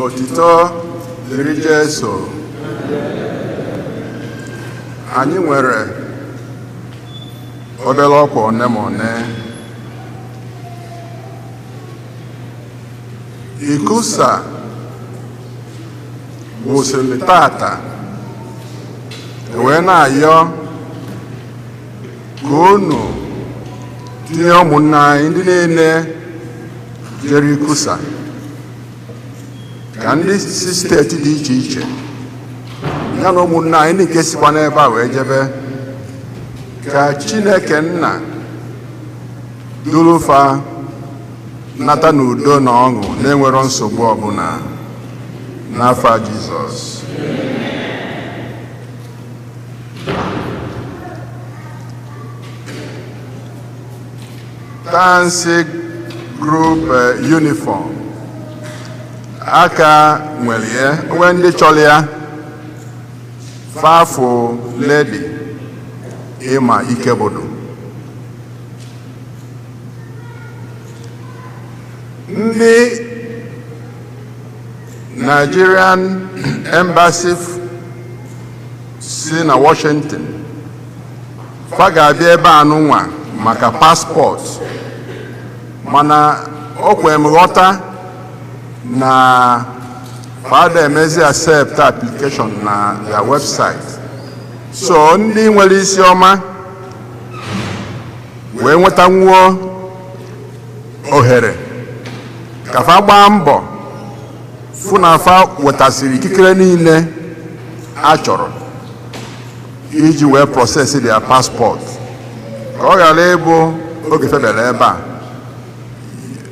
Otito dịrị Jesu. Anyị nwere obere ọkwa one ma one. ICCUSA gwụsịrị tata, wee na-ayọ ka unu tinye ụmụnne anyị ndị niile jere ICCUSA, ka ndị si steeti dị iche iche ya na ụmụnne anyị ndị nke sikwa n'ebe a wee jebe, ka Chineke Nna durufa nata n'udo na ọṅụ na-enwero nsogbu ọbụla, n'afa Jizọs. Tansi group uniform aka nwere ya, onwe ndị chọrọ ya, fafụ lady ịma Ikebodo. Ndị Nigerian Embassy si na Washington fa ga-abịa ebe a nụnwa maka passport, mana o kwe m ghọta na fada emezi accept application na their website. So ndị nwere isi ọma wee nweta nwuo ohere, ka fa gbaa mbọ fụ na fa wetasịrị ikikere niile a chọrọ iji wee process their passport, ka ọ ghara ịbụ oge febere ebe a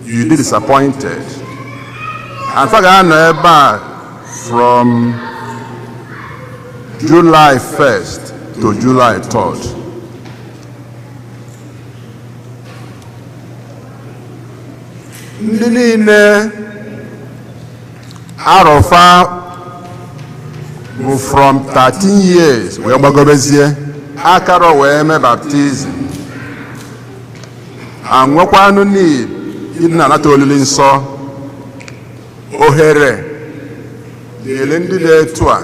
you dey disappointed. And fa ga-anọ ebe a from July 1st to July 3rd. Ndị niile arọfa bụ from 13 years wee gbagobezie akarọ wee mee baptism, anwekwanụ need ịdị na-anata olili nsọ, ohere dịrị ndị na-etu a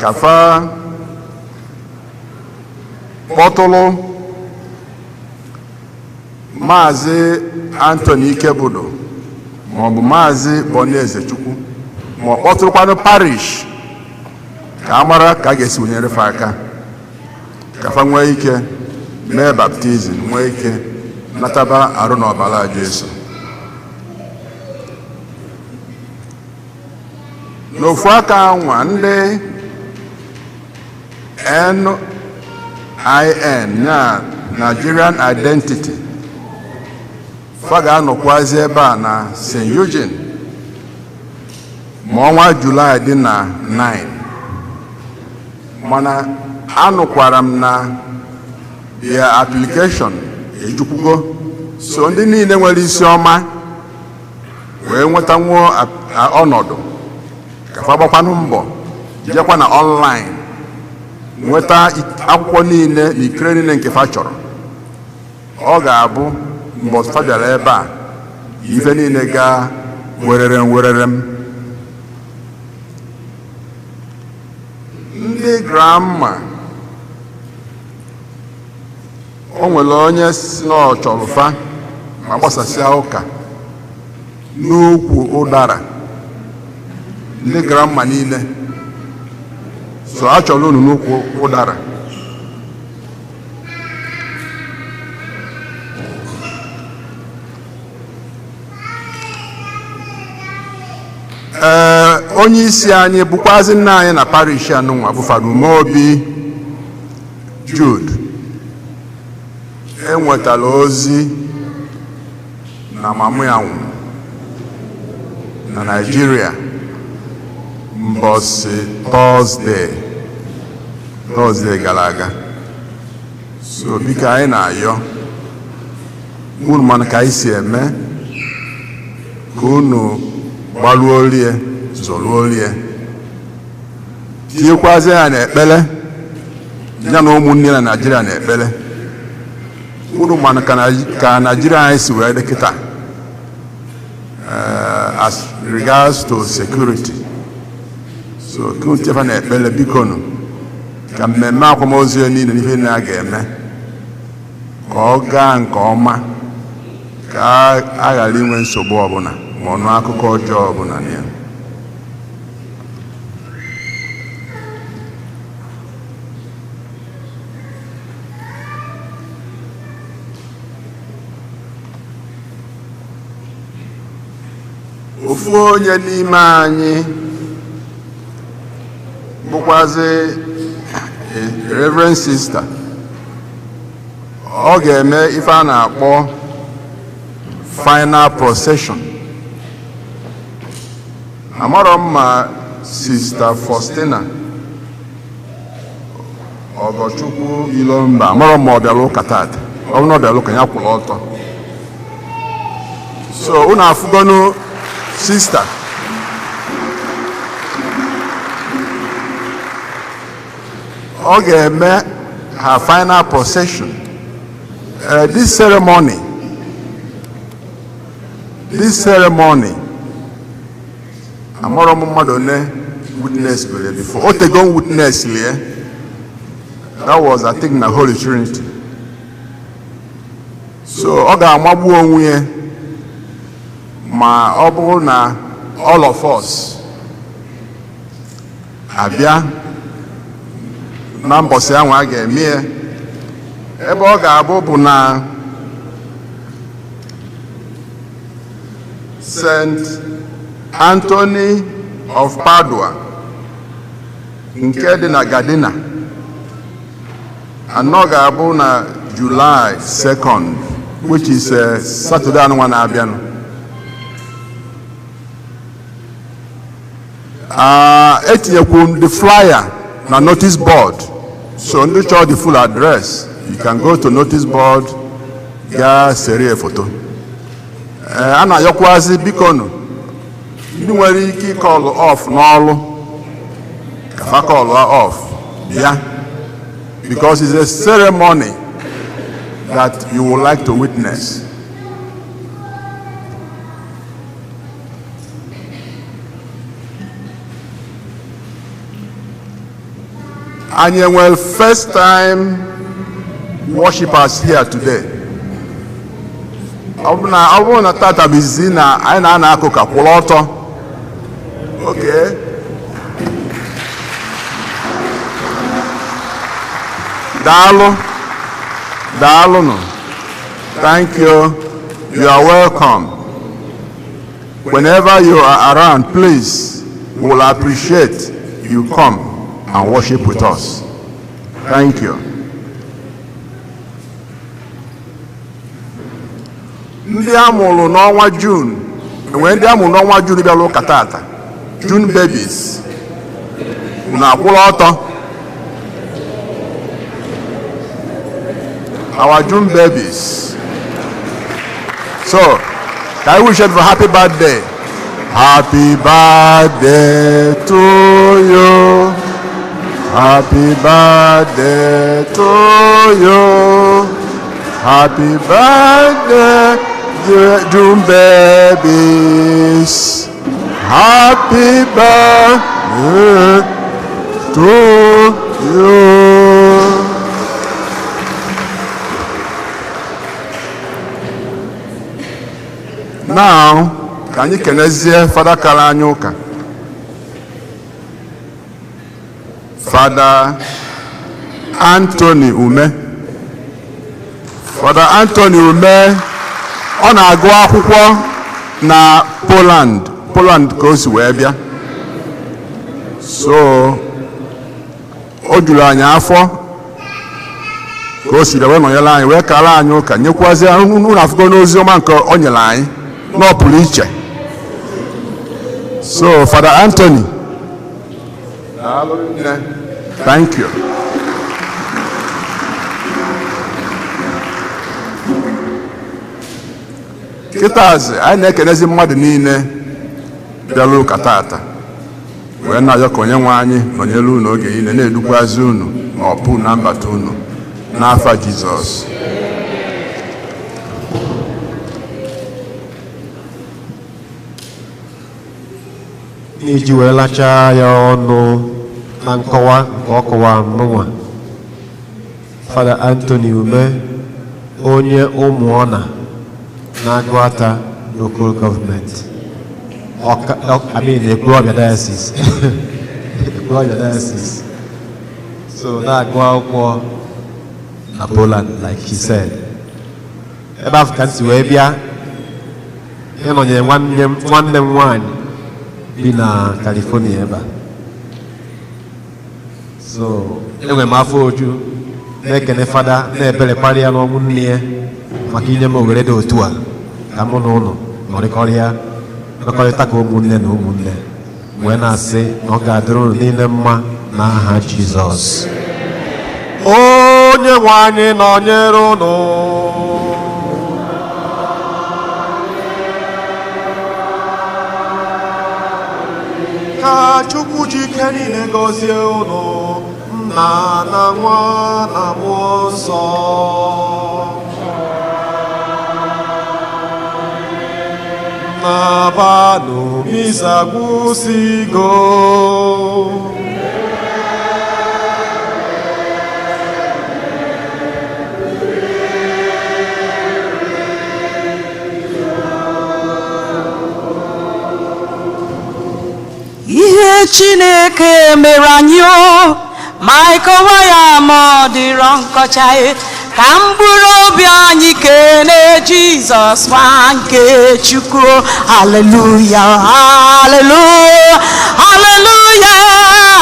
ka fa kpọtụrụ Maazị Anthony Ikebudo maọbụ Maazị Boni Ezechukwu, ma ọ kpọtụrụkwanụ parish, ka a mara ka a ga-esi wenyere fa aka ka fa nwee ike mee baptism, nwee ike nataba arụ na ọbara Jesu. N'ofu aka nwa, ndị NIN ya, Nigerian Identity, fa ga-anọkwazi ebe a na St. Eugene ma ọnwa Julaị dị na 9, mana anụkwara m na their application ejukwugo. So ndị niile nwere isi ọma wee nwetanwuo ọnọdụ, ka fa gbakwanụ mbọ jekwa na online nweta akwụkwọ niile na ikere niile nke fa chọrọ. Ọ ga-abụ mgbe fa bịara ebe a, ife niile gaa werere werere. M ndị grandma, o nwere onye si na ọ chọrọ fa ma gbasasịa ụka n'ukwu ụdara. Ndị grandma niile, So a chọrọ unu n'ukwu ụdara. Ee, onye isi anyị bụkwazi nna anyị na parish anụnwa bụ Fada Umeobi Jude enwetala ozi na mama ya nwụrụ na Naịjirịa mbọsị Thursday gara aga. So biko, anyị na-ayọ unu, mana ka anyị si eme, ka unu gbaruo rie, zọruo rie, tinyekwazi ya n'ekpere, ya na ụmụnne na Naịjirịa n'ekpere. Unu mana ka Naịjirịa anyị si wee dị kịta as regards to security. So ka unu tinyefa n'ekpere, biko nụ, ka mmemme akwamozu ya niile n'ife niile a ga-eme ka ọ gaa nke ọma, ka a ghara inwe nsogbu ọbụla ma ọ nụ akụkọ ọjọọ ọbụla na ya. Ofu onye n'ime anyị bụkwazi a Reverend Sister, ọ ga-eme ife a na-akpọ final procession. Amarọ m ma Sister Faustina Ọgọchukwu Ilomba, amarọ m ma ọ bịara ụka tata. Ọ bụrụ na ọ bịara ụka, ya kwụrụ ọtọ. So unu afụgonu sister. Ọ ga-eme her final procession. This ceremony, amarọ m mmadụ one witness were before. O tego m witness lie. That was, I think, na Holy Trinity. So ọ ga-amagbu onwe ya ma ọ bụrụ na all of us abịa na mbọsị ahụ a ga-eme ya. Ebe ọ ga-abụ bụ na St. Anthony of Padua nke dị na Gardena. Anọ ga-abụ na July 2nd, which is Saturday anụnwa na-abịanụ. Etinyekwu m the flyer na notice board, so ndị chọrọ the full address, you can go to notice board gaa serie foto. Ee, a na-ayọkwazị, biko nụ, ndị nwere ike ịcall off n'ọlụ, ka fa call off bịa, because it's a ceremony that you would like to witness. Anyị enwere first time worshipers here today? Ọ bụrụ na tata bụ izizi na anyị na-ana akụ, ka kwụrụ ọtọ. Okay, daalụ, daalụnụ. Thank you. You are welcome. Whenever you are around, please, we will appreciate you come and worship with us. Thank you. Ndị a mụrụ n'ọnwa June, enwere ndị a mụrụ n'ọnwa June bịara ụka tata? June babies, unu akwụrụ ọtọ. Our June babies. So can I wish you a happy birthday? Happy birthday to you. Happy birthday to you. Happy birthday, dear June babies. Happy birthday to you. Now, ka anyị kenezie Fada kara anyị ụka. Fada Anthony Ume. Fada Anthony Ume, ọ na-agụ akwụkwọ na Poland. Poland ka o si wee bịa, so o juru anyị afọ ka o si bịa wee nọnyere anyị, wee kara anyị ụka, nyekwazie unu afụgo n'ozi ọma nke o nyere anyị na ọ pụrụ iche. So Fada Anthony, daalụ nne. Thank you. Kịtazi anyị na-ekenezi mmadụ niile bịara ụka tata, wee na-ayọ ka onye nwe anyị nọnyere unu oge niile, na-edukwazi unu ma ọ pụ na mbata unu, n'afa Jizọs. N'iji wee lachaa ya ọnụ na nkọwa nke ọ kọwara mụnwa, Fada Anthony Ume, onye Ụmụọna na-Agụata Local Government, I mean Ekwulọbịa Diocese, Ekwulọbịa Diocese, so na-agụ akwụkwọ na Poland like he said. Ebe ahụ ka m si wee bịa ịnọnyere nwanne m nwanyị bi na California ebe a. So enwere m afọ oju na-ekene Fada, na-ebelekwara ya n'ọnwụ nne ya, maka inye m ohere dị otu a ka mụ na ụnụ nọrịkọrịa, nọkọrịta ka ụmụnne na ụmụnne, wee na-asị na ọ ga-adịrị ụnụ niile mma n'aha Jizọs. Onye nwe anyị nọnyere ụnụ. Ka Chukwu ji ike niile gọzie ụnụ, Nna na Nwa na Mmụọ Nsọ. Nabanụ, misa gwụsịgo. Ihe Chineke mere anyị o, ma ịkọwa ya ma ọ dịrọ nkọcha e. Ka mkpụrụ obi anyị kene Jizọs, nwa nke Chukwu. Haleluya, haleluya, haleluya,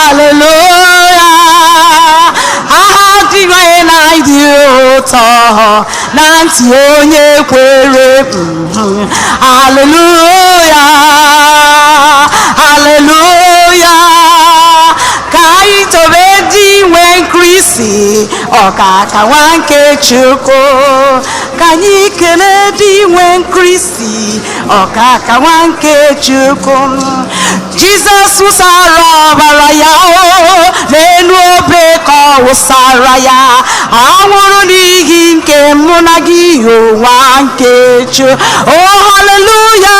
haleluya! Aha dịrị na ịdị ụtọ na ntị onye kwere. Haleluya, haleluya! Ka anyị tobe dị nwe Kristi, ọkaka nwa nke Chukwu. Ka anyị kelee dị nwe Kristi, ọkaka nwa nke Chukwu. Jizọs wụsara ọbara ya o n'elu obe, ka ọ wụsara ya, ọ nwụrụ n'ihi nke mụ na gị, ụwa nke Chukwu. Oh, haleluya!